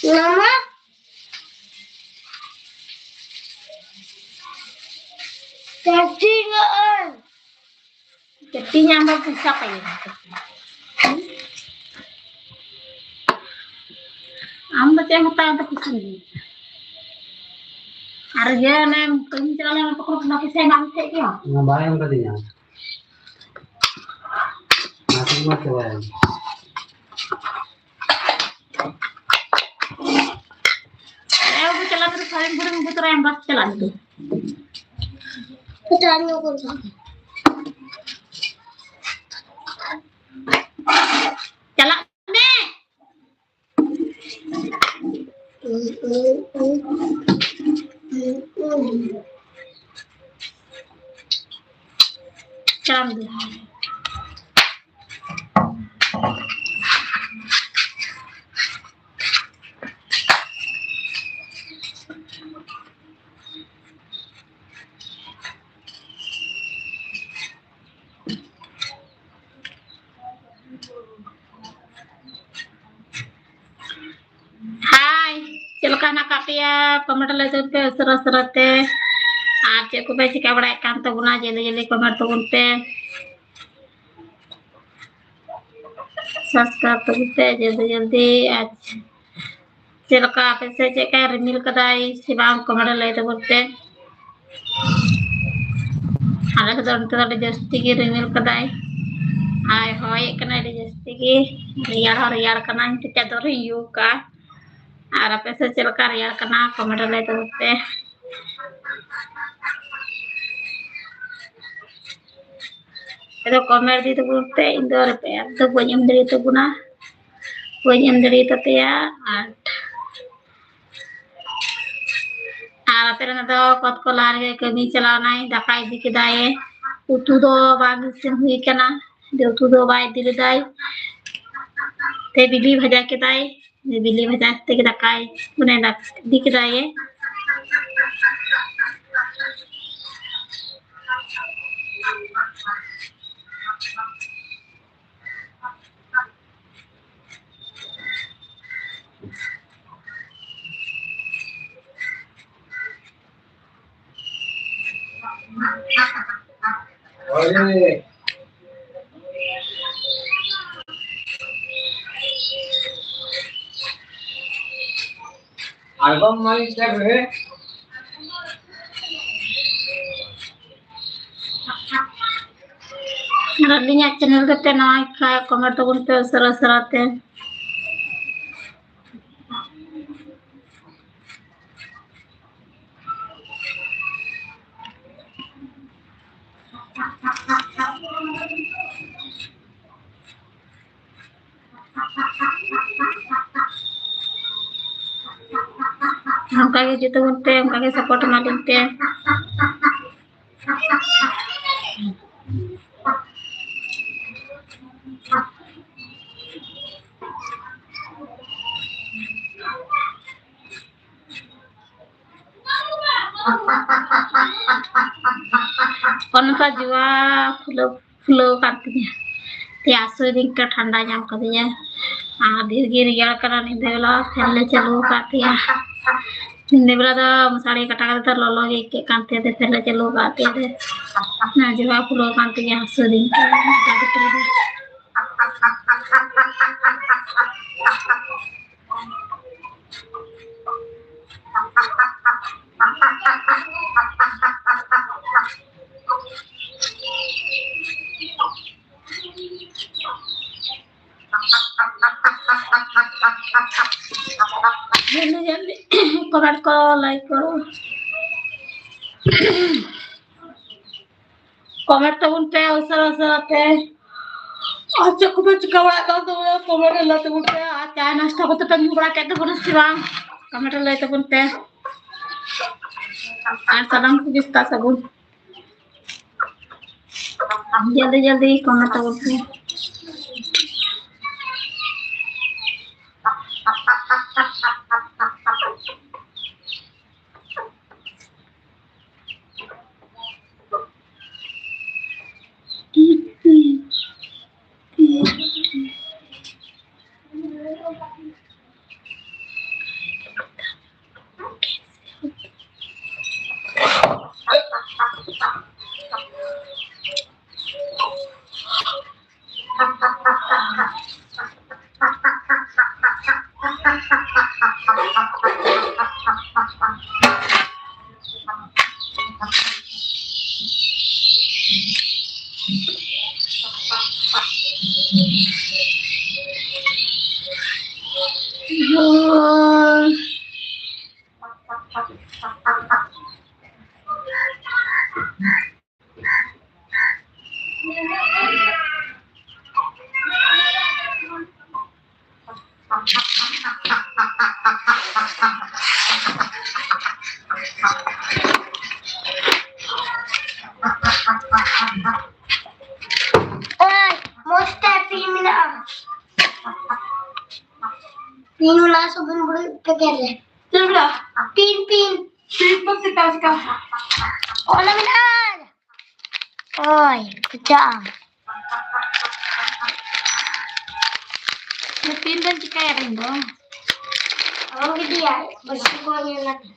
ᱢᱟᱢᱟ᱾ ᱪᱟᱹᱴᱤ ᱧᱚᱜ ᱟᱹᱧ᱾ ᱪᱟᱹᱴᱤ ᱧᱟᱢ ᱫᱚ ᱯᱚᱭᱥᱟ ᱠᱚ ᱮᱢᱟ᱾ ᱟᱢ ᱫᱚ ᱪᱮᱫ ᱮᱢ ᱦᱟᱛᱟᱣ ᱫᱟ ᱯᱚᱭᱥᱟ ᱞᱟᱹᱜᱤᱫ? ᱟᱨ ᱤᱭᱟᱹ ᱚᱱᱮ ᱠᱟᱹᱢᱤ ᱪᱟᱞᱟᱣ ᱞᱮᱱᱟ ᱛᱚᱠᱷᱚᱱ ᱚᱱᱟ ᱯᱚᱭᱥᱟᱭ ᱮᱢᱟᱢ ᱛᱟᱦᱮᱸᱫ ᱜᱮᱭᱟ? ᱚᱱᱟ ᱵᱟᱭ ᱮᱢ ᱠᱟᱫᱤᱧᱟ᱾ ᱚᱱᱟ ᱛᱮᱜᱮ ᱢᱟ ᱪᱟᱵᱟᱭᱮᱱ᱾ ᱮ ᱵᱟᱹᱵᱩ, ᱪᱟᱞᱟᱜ ᱢᱮ, ᱥᱟᱨᱮᱱ ᱵᱷᱩᱨᱤ ᱟᱹᱜᱩ ᱛᱚᱨᱟᱭᱟᱢ, ᱵᱟᱥ ᱪᱟᱞᱟᱜ ᱢᱮ᱾ ᱪᱟᱞᱟᱜ ᱢᱮ᱾ ᱪᱟᱞᱟᱜ ᱢᱮ᱾ Hi, ᱪᱮᱫ ᱞᱮᱠᱟ ᱦᱮᱱᱟᱜ ᱟᱠᱟᱫ ᱯᱮᱭᱟ? Comment ᱞᱟᱹᱭ ᱛᱟᱵᱚᱱ ᱯᱮ ᱩᱥᱟᱹᱨᱟ ᱩᱥᱟᱹᱨᱟ ᱛᱮ᱾ ᱟᱨ ᱪᱮᱫ ᱠᱚᱯᱮ ᱪᱤᱠᱟ ᱵᱟᱲᱟᱭᱮᱫ ᱠᱟᱱ ᱛᱟᱵᱚᱱᱟ? ᱡᱚᱞᱫᱤ ᱡᱚᱞᱫᱤ comment ᱛᱟᱵᱚᱱ ᱯᱮ᱾ Subscribe ᱛᱟᱵᱚᱱ ᱯᱮ ᱡᱚᱞᱫᱤ ᱡᱚᱞᱫᱤ᱾ ᱟᱪᱪᱷᱟ, ᱪᱮᱫ ᱞᱮᱠᱟ ᱟᱯᱮ ᱥᱮᱫ ᱪᱮᱫ ᱞᱮᱠᱟᱭ ᱨᱤᱢᱤᱞ ᱠᱟᱫᱟᱭ ᱥᱮ ᱵᱟᱝ? Comment ᱞᱟᱹᱭ ᱛᱟᱵᱚᱱ ᱯᱮ᱾ ᱟᱞᱮ ᱥᱮᱫ ᱫᱚ ᱱᱚᱛᱮ ᱫᱚ ᱟᱹᱰᱤ ᱡᱟᱹᱥᱛᱤ ᱜᱮ ᱨᱤᱢᱤᱞ ᱠᱟᱫᱟᱭ᱾ ᱟᱨ ᱦᱚᱭᱮᱫ ᱠᱟᱱᱟᱭ ᱟᱹᱰᱤ ᱡᱟᱹᱥᱛᱤ ᱜᱮ᱾ ᱨᱮᱭᱟᱲ ᱦᱚᱸ ᱨᱮᱭᱟᱲ ᱠᱟᱱᱟ᱾ ᱤᱧ ᱛᱮ ᱪᱟᱫᱚᱨ ᱤᱧ ᱤᱭᱩ ᱠᱟᱜᱼᱟ᱾ ᱟᱨ ᱟᱯᱮ ᱥᱮᱫ ᱪᱮᱫ ᱞᱮᱠᱟ ᱨᱮᱭᱟᱲ ᱠᱟᱱᱟ? Comment ᱨᱮ ᱞᱟᱹᱭ ᱛᱟᱵᱚᱱ ᱯᱮ᱾ ᱟᱫᱚ comment ᱤᱫᱤ ᱛᱟᱵᱚᱱ ᱯᱮ, ᱤᱧ ᱫᱚ ᱨᱮᱯᱮ ᱟᱨ ᱫᱚ ᱵᱟᱹᱧ ᱮᱢ ᱫᱟᱲᱮ ᱛᱟᱵᱚᱱᱟ᱾ ᱵᱟᱹᱧ ᱮᱢ ᱫᱟᱲᱮᱭᱟᱛᱟᱯᱮᱭᱟ᱾ ᱟᱨ ᱟᱨ ᱟᱯᱮ ᱨᱮᱱ ᱫᱚ ᱠᱚᱛ ᱠᱚ ᱞᱟᱦᱟ ᱨᱮᱜᱮ ᱠᱟᱹᱢᱤ ᱪᱟᱞᱟᱣ ᱱᱟᱭ, ᱫᱟᱠᱟ ᱤᱫᱤ ᱠᱮᱫᱟᱭ, ᱩᱛᱩ ᱫᱚ ᱵᱟᱝ ᱤᱥᱤᱱ ᱦᱩᱭ ᱠᱟᱱᱟ, ᱡᱮ ᱩᱛᱩ ᱫᱚ ᱵᱟᱭ ᱤᱫᱤ ᱞᱮᱫᱟᱭ, ᱛᱮ ᱵᱤᱞᱤ ᱵᱷᱟᱡᱟ ᱠᱮᱫᱟᱭ, ᱡᱮ ᱵᱤᱞᱤ ᱵᱷᱟᱡᱟ ᱠᱟᱛᱮ ᱜᱮ ᱫᱟᱠᱟᱭ ᱢᱟᱱᱮ ᱫᱟᱠ-, ᱤᱫᱤ ᱠᱮᱫᱟᱭ᱾ Album mai sab hai. ᱟᱨ ᱟᱹᱞᱤᱧᱟᱜ channel ᱨᱮᱯᱮ ᱱᱟᱣᱟ ᱠᱷᱟᱡ comment ᱛᱟᱵᱚᱱ ᱯᱮ ᱩᱥᱟᱹᱨᱟ ᱩᱥᱟᱹᱨᱟ ᱛᱮ᱾ ᱚᱱᱠᱟ ᱜᱮ ᱦᱤᱡᱩᱜ ᱛᱟᱵᱚᱱ ᱯᱮ, ᱚᱱᱠᱟ ᱜᱮ support ᱮᱢᱟ ᱞᱤᱧ ᱯᱮ᱾ ᱚᱱᱠᱟ ᱡᱩᱣᱟ ᱯᱷᱩᱞᱟᱹᱣ, ᱯᱷᱩᱞᱟᱹᱣ ᱟᱠᱟᱱ ᱛᱤᱧᱟᱹ᱾ ᱛᱮ ᱟᱥᱚᱭ ᱫᱤᱱ ᱴᱟ ᱴᱷᱟᱱᱰᱟ ᱧᱟᱢ ᱠᱟᱫᱤᱧᱟ᱾ ᱟᱨ ᱰᱷᱮᱨ ᱜᱮ ᱨᱮᱭᱟᱲ ᱠᱟᱱᱟ᱾ ᱧᱤᱫᱟᱹ ᱵᱮᱞᱟ fan ᱞᱮ ᱪᱟᱹᱞᱩ ᱟᱠᱟᱫ ᱛᱮᱭᱟ᱾ ᱧᱤᱫᱟᱹ ᱵᱮᱲᱟ ᱫᱚ ᱢᱚᱥᱟᱨᱤ ᱠᱟᱴᱟ ᱠᱟᱛᱮ ᱫᱚ ᱞᱚᱞᱚ ᱜᱮ ᱟᱹᱭᱠᱟᱹᱜ ᱠᱟᱱ ᱛᱮ ᱟᱫᱚ fan ᱞᱮ ᱪᱟᱹᱞᱩ ᱟᱠᱟᱫ ᱛᱮ ᱟᱫᱚ ᱚᱱᱟ ᱡᱩᱣᱟ ᱯᱷᱩᱞᱟᱹᱣ ᱟᱠᱟᱱ ᱛᱤᱧᱟᱹ ᱟᱥᱚᱭ ᱫᱤᱱ ᱴᱟ᱾ Comment ᱠᱚ, like ᱠᱚ, comment ᱛᱟᱵᱚᱱ ᱯᱮ ᱩᱥᱟᱹᱨᱟ ᱩᱥᱟᱹᱨᱟ ᱛᱮ᱾ ᱟᱨ ᱪᱮᱫ ᱠᱚᱯᱮ ᱪᱤᱠᱟᱹ ᱵᱟᱲᱟᱭᱮᱫ ᱠᱟᱱ ᱛᱟᱵᱚᱱᱟ, comment ᱨᱮ ᱞᱟᱹᱭ ᱛᱟᱵᱚᱱ ᱯᱮ᱾ ᱟᱨ ᱪᱟ ᱱᱟᱥᱛᱟ ᱠᱚᱫᱚ ᱯᱮ ᱧᱩ ᱵᱟᱲᱟ ᱠᱮᱫ ᱛᱟᱵᱚᱱᱟ ᱥᱮ ᱵᱟᱝ? Comment ᱨᱮ ᱞᱟᱹᱭ ᱛᱟᱵᱚᱱ ᱯᱮ᱾ ᱟᱨ ᱥᱟᱱᱟᱢ ᱠᱚ ᱵᱮᱥ ᱛᱟ ᱥᱟᱹᱜᱩᱱ᱾ ᱡᱚᱞᱫᱤ ᱡᱚᱞᱫᱤ comment ᱛᱟᱵᱚᱱ ᱯᱮ᱾ ᱳᱭ, ᱢᱚᱡᱽ ᱛᱮ ᱯᱤᱱ ᱢᱮᱱᱟᱜᱼᱟ᱾ ᱯᱤᱱ ᱚᱱᱟ ᱥᱟᱵᱚᱱ ᱵᱩᱲᱤ ᱯᱮᱠᱮᱴ ᱨᱮ᱾ ᱪᱮᱫ ᱵᱚᱞᱮ? Pin, pin. ᱯᱤᱱ ᱵᱚᱞᱛᱮ ᱠᱟ ᱪᱤᱠᱟ? ᱚᱱᱟ ᱢᱮᱱᱟᱜᱼᱟ᱾ ᱳᱭ, ᱪᱟᱜ ᱟᱢ᱾ ᱯᱤᱱ ᱫᱚᱧ ᱪᱤᱠᱟᱹᱭᱟ ᱤᱧ ᱫᱚ? ᱚᱦᱚᱢ ᱜᱤᱰᱤᱭᱟ, ᱵᱟᱹᱲᱥᱤ ᱠᱚ ᱧᱮᱞ ᱠᱟᱛᱮ᱾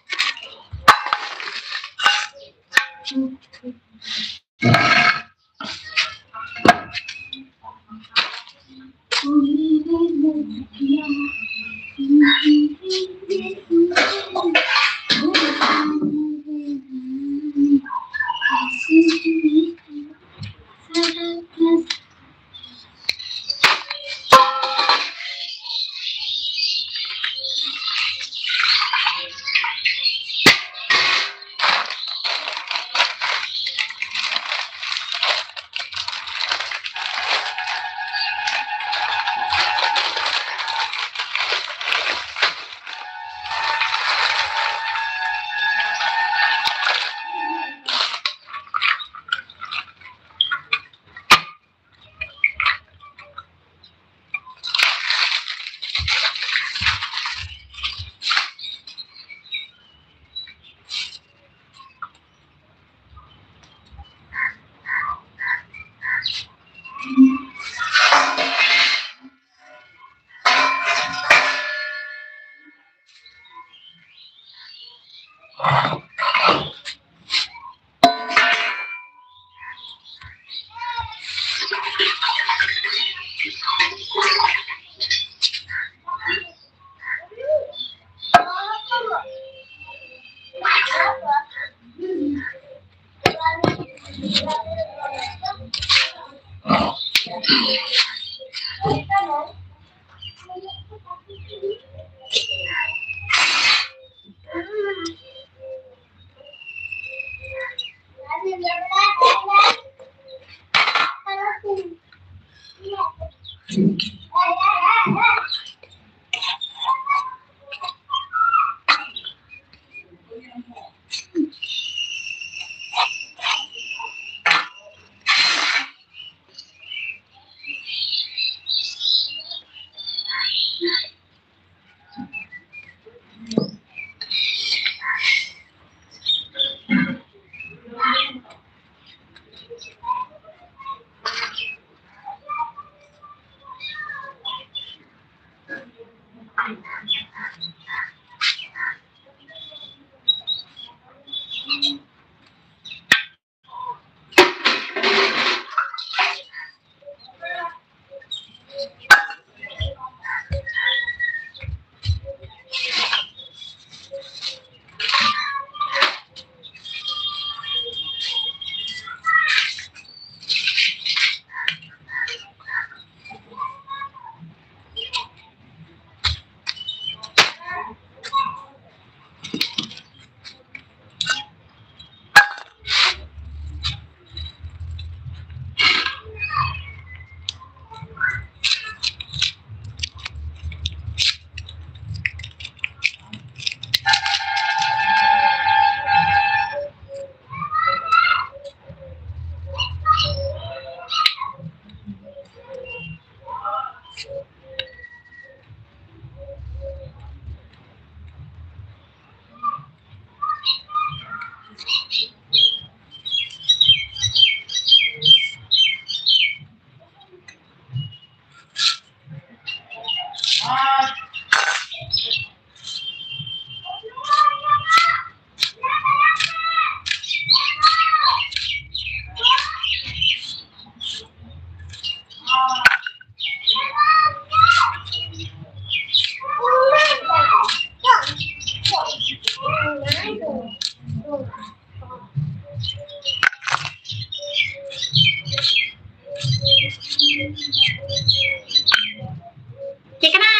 ᱪᱮᱫ ᱠᱟᱱᱟ?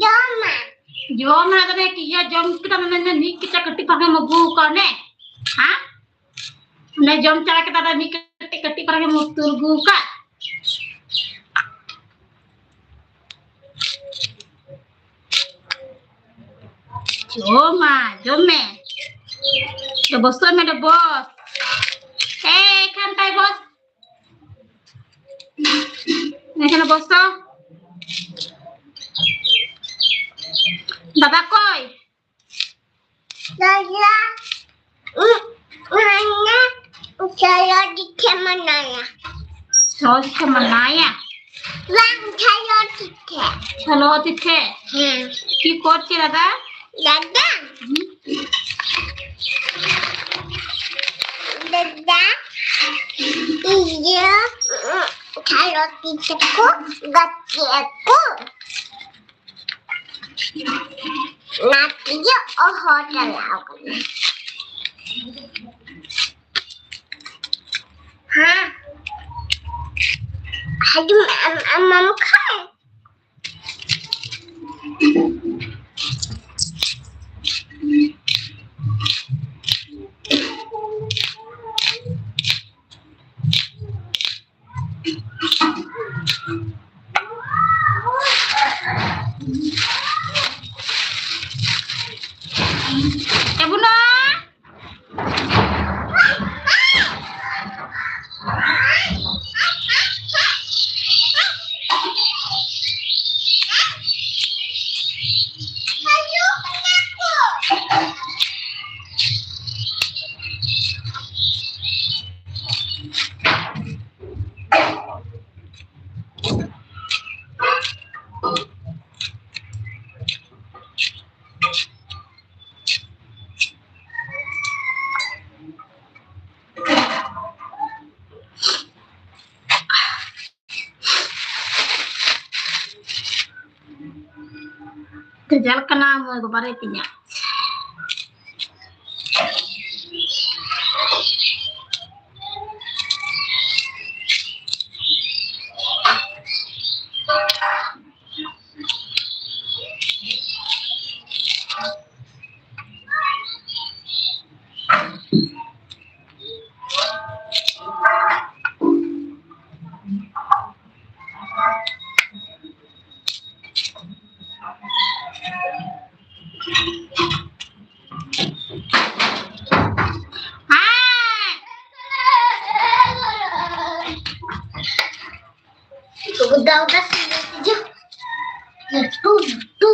ᱡᱚᱢᱟ᱾ ᱡᱚᱢᱟ ᱫᱚ ᱱᱮ ᱠᱤᱭᱟᱹ ᱡᱚᱢ ᱠᱮᱫᱟ ᱢᱟᱱᱮ ᱢᱤᱫ ᱠᱮᱪᱟ ᱠᱟᱹᱴᱤᱡ ᱯᱟᱨᱟᱝ ᱮᱢ ᱟᱹᱜᱩ ᱠᱟᱣ ᱱᱮ᱾ ᱦᱮᱸ? ᱚᱱᱮ ᱡᱚᱢ ᱪᱟᱵᱟ ᱠᱮᱫᱟ ᱫᱟ ᱢᱤᱫ ᱠᱟᱹᱴᱤᱡ ᱠᱟᱹᱴᱤᱡ ᱯᱟᱨᱟᱝ ᱮᱢ ᱩᱛᱩ ᱟᱹᱜᱩ ᱠᱟᱫ᱾ ᱡᱚᱢᱟ, ᱡᱚᱢ ᱢᱮ᱾ ᱰᱚᱵᱚᱥᱚᱜ ᱢᱮ, ᱰᱚᱵᱚᱥ᱾ ᱮᱭ, ᱠᱷᱟᱱ ᱛᱟᱭ ᱵᱚᱥ᱾ ᱮᱠᱷᱟᱱ ᱵᱚᱥᱚ᱾ ᱫᱟᱫᱟ ᱠᱚᱭ? ᱫᱟᱫᱟ, ᱩ-, ᱩᱱᱟᱹᱜ ᱪᱚᱞᱚ ᱫᱤᱠᱷᱮ ᱢᱟᱱᱟᱭᱟ᱾ ᱪᱚᱞᱚ ᱫᱤᱠᱷᱮ ᱢᱟᱱᱟᱭᱟ? ᱵᱟᱝ, ᱪᱚᱞᱚ ᱫᱤᱠᱷᱮ᱾ ᱪᱚᱞᱚ ᱫᱤᱠᱷᱮ? ᱦᱮᱸ᱾ কি করছে দাদা? দাদা? হুম? দাদা, ইয়ে, উম, চলো দিকো, গাছে কো। ᱱᱟᱛᱤᱭᱟ ᱚᱦᱚ ᱪᱟᱞᱟᱣ ᱠᱟᱱᱟ᱾ ᱦᱮᱸ᱾ ᱦᱟᱡᱩᱢ ᱟᱢ, ᱟᱢ, ᱟᱢ ᱠᱷᱟᱭ᱾ ᱮ ᱵᱩᱱᱟ᱾ ᱠᱟᱡᱟᱞ ᱠᱟᱱᱟ ᱢᱟᱹᱭ ᱵᱟᱵᱟ ᱨᱮ ᱛᱤᱧᱟ᱾ ᱩᱫᱟ ᱩᱫᱟ ᱥᱤᱸᱜᱟᱹᱲ ᱛᱤᱡᱩ᱾ ᱞᱟᱹᱴᱩ ᱞᱟᱹᱴᱩ᱾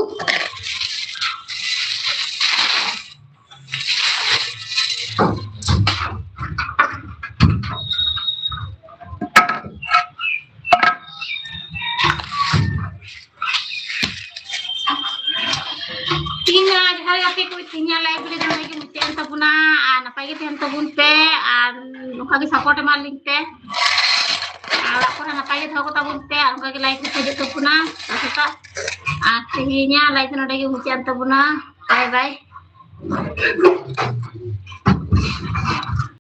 ᱛᱤᱦᱤᱧᱟᱜ ᱡᱚᱦᱟᱨ ᱜᱟᱛᱮ ᱠᱚ, ᱛᱤᱦᱤᱧᱟᱜ live video ᱫᱚ ᱱᱚᱰᱮ ᱜᱮ ᱢᱩᱪᱟᱹᱫ ᱮᱱ ᱛᱟᱵᱚᱱᱟ᱾ ᱟᱨ ᱱᱟᱯᱟᱭ ᱜᱮ ᱛᱟᱦᱮᱱ ᱛᱟᱵᱚᱱ ᱯᱮ, ᱟᱨ ᱱᱚᱝᱠᱟ ᱜᱮ support ᱮᱢᱟ ᱞᱤᱧ ᱯᱮ, ᱟᱨ ᱚᱲᱟᱜ ᱠᱚᱨᱮ ᱱᱟᱯᱟᱭ ᱜᱮ ᱫᱚᱦᱚ ᱠᱚ ᱛᱟᱵᱚᱱ ᱯᱮ, ᱟᱨ ᱚᱱᱠᱟ ᱜᱮ live ᱨᱮ ᱦᱤᱡᱩᱜ ᱛᱟᱵᱚᱱᱟ ᱥᱮᱛᱟᱜ ᱥᱮᱛᱟᱜ᱾ ᱟᱨ ᱛᱤᱦᱤᱧᱟᱜ live ᱫᱚ ᱱᱚᱰᱮ ᱜᱮ ᱢᱩᱪᱟᱹᱫ ᱮᱱ ᱛᱟᱵᱚᱱᱟ᱾ Bye bye᱾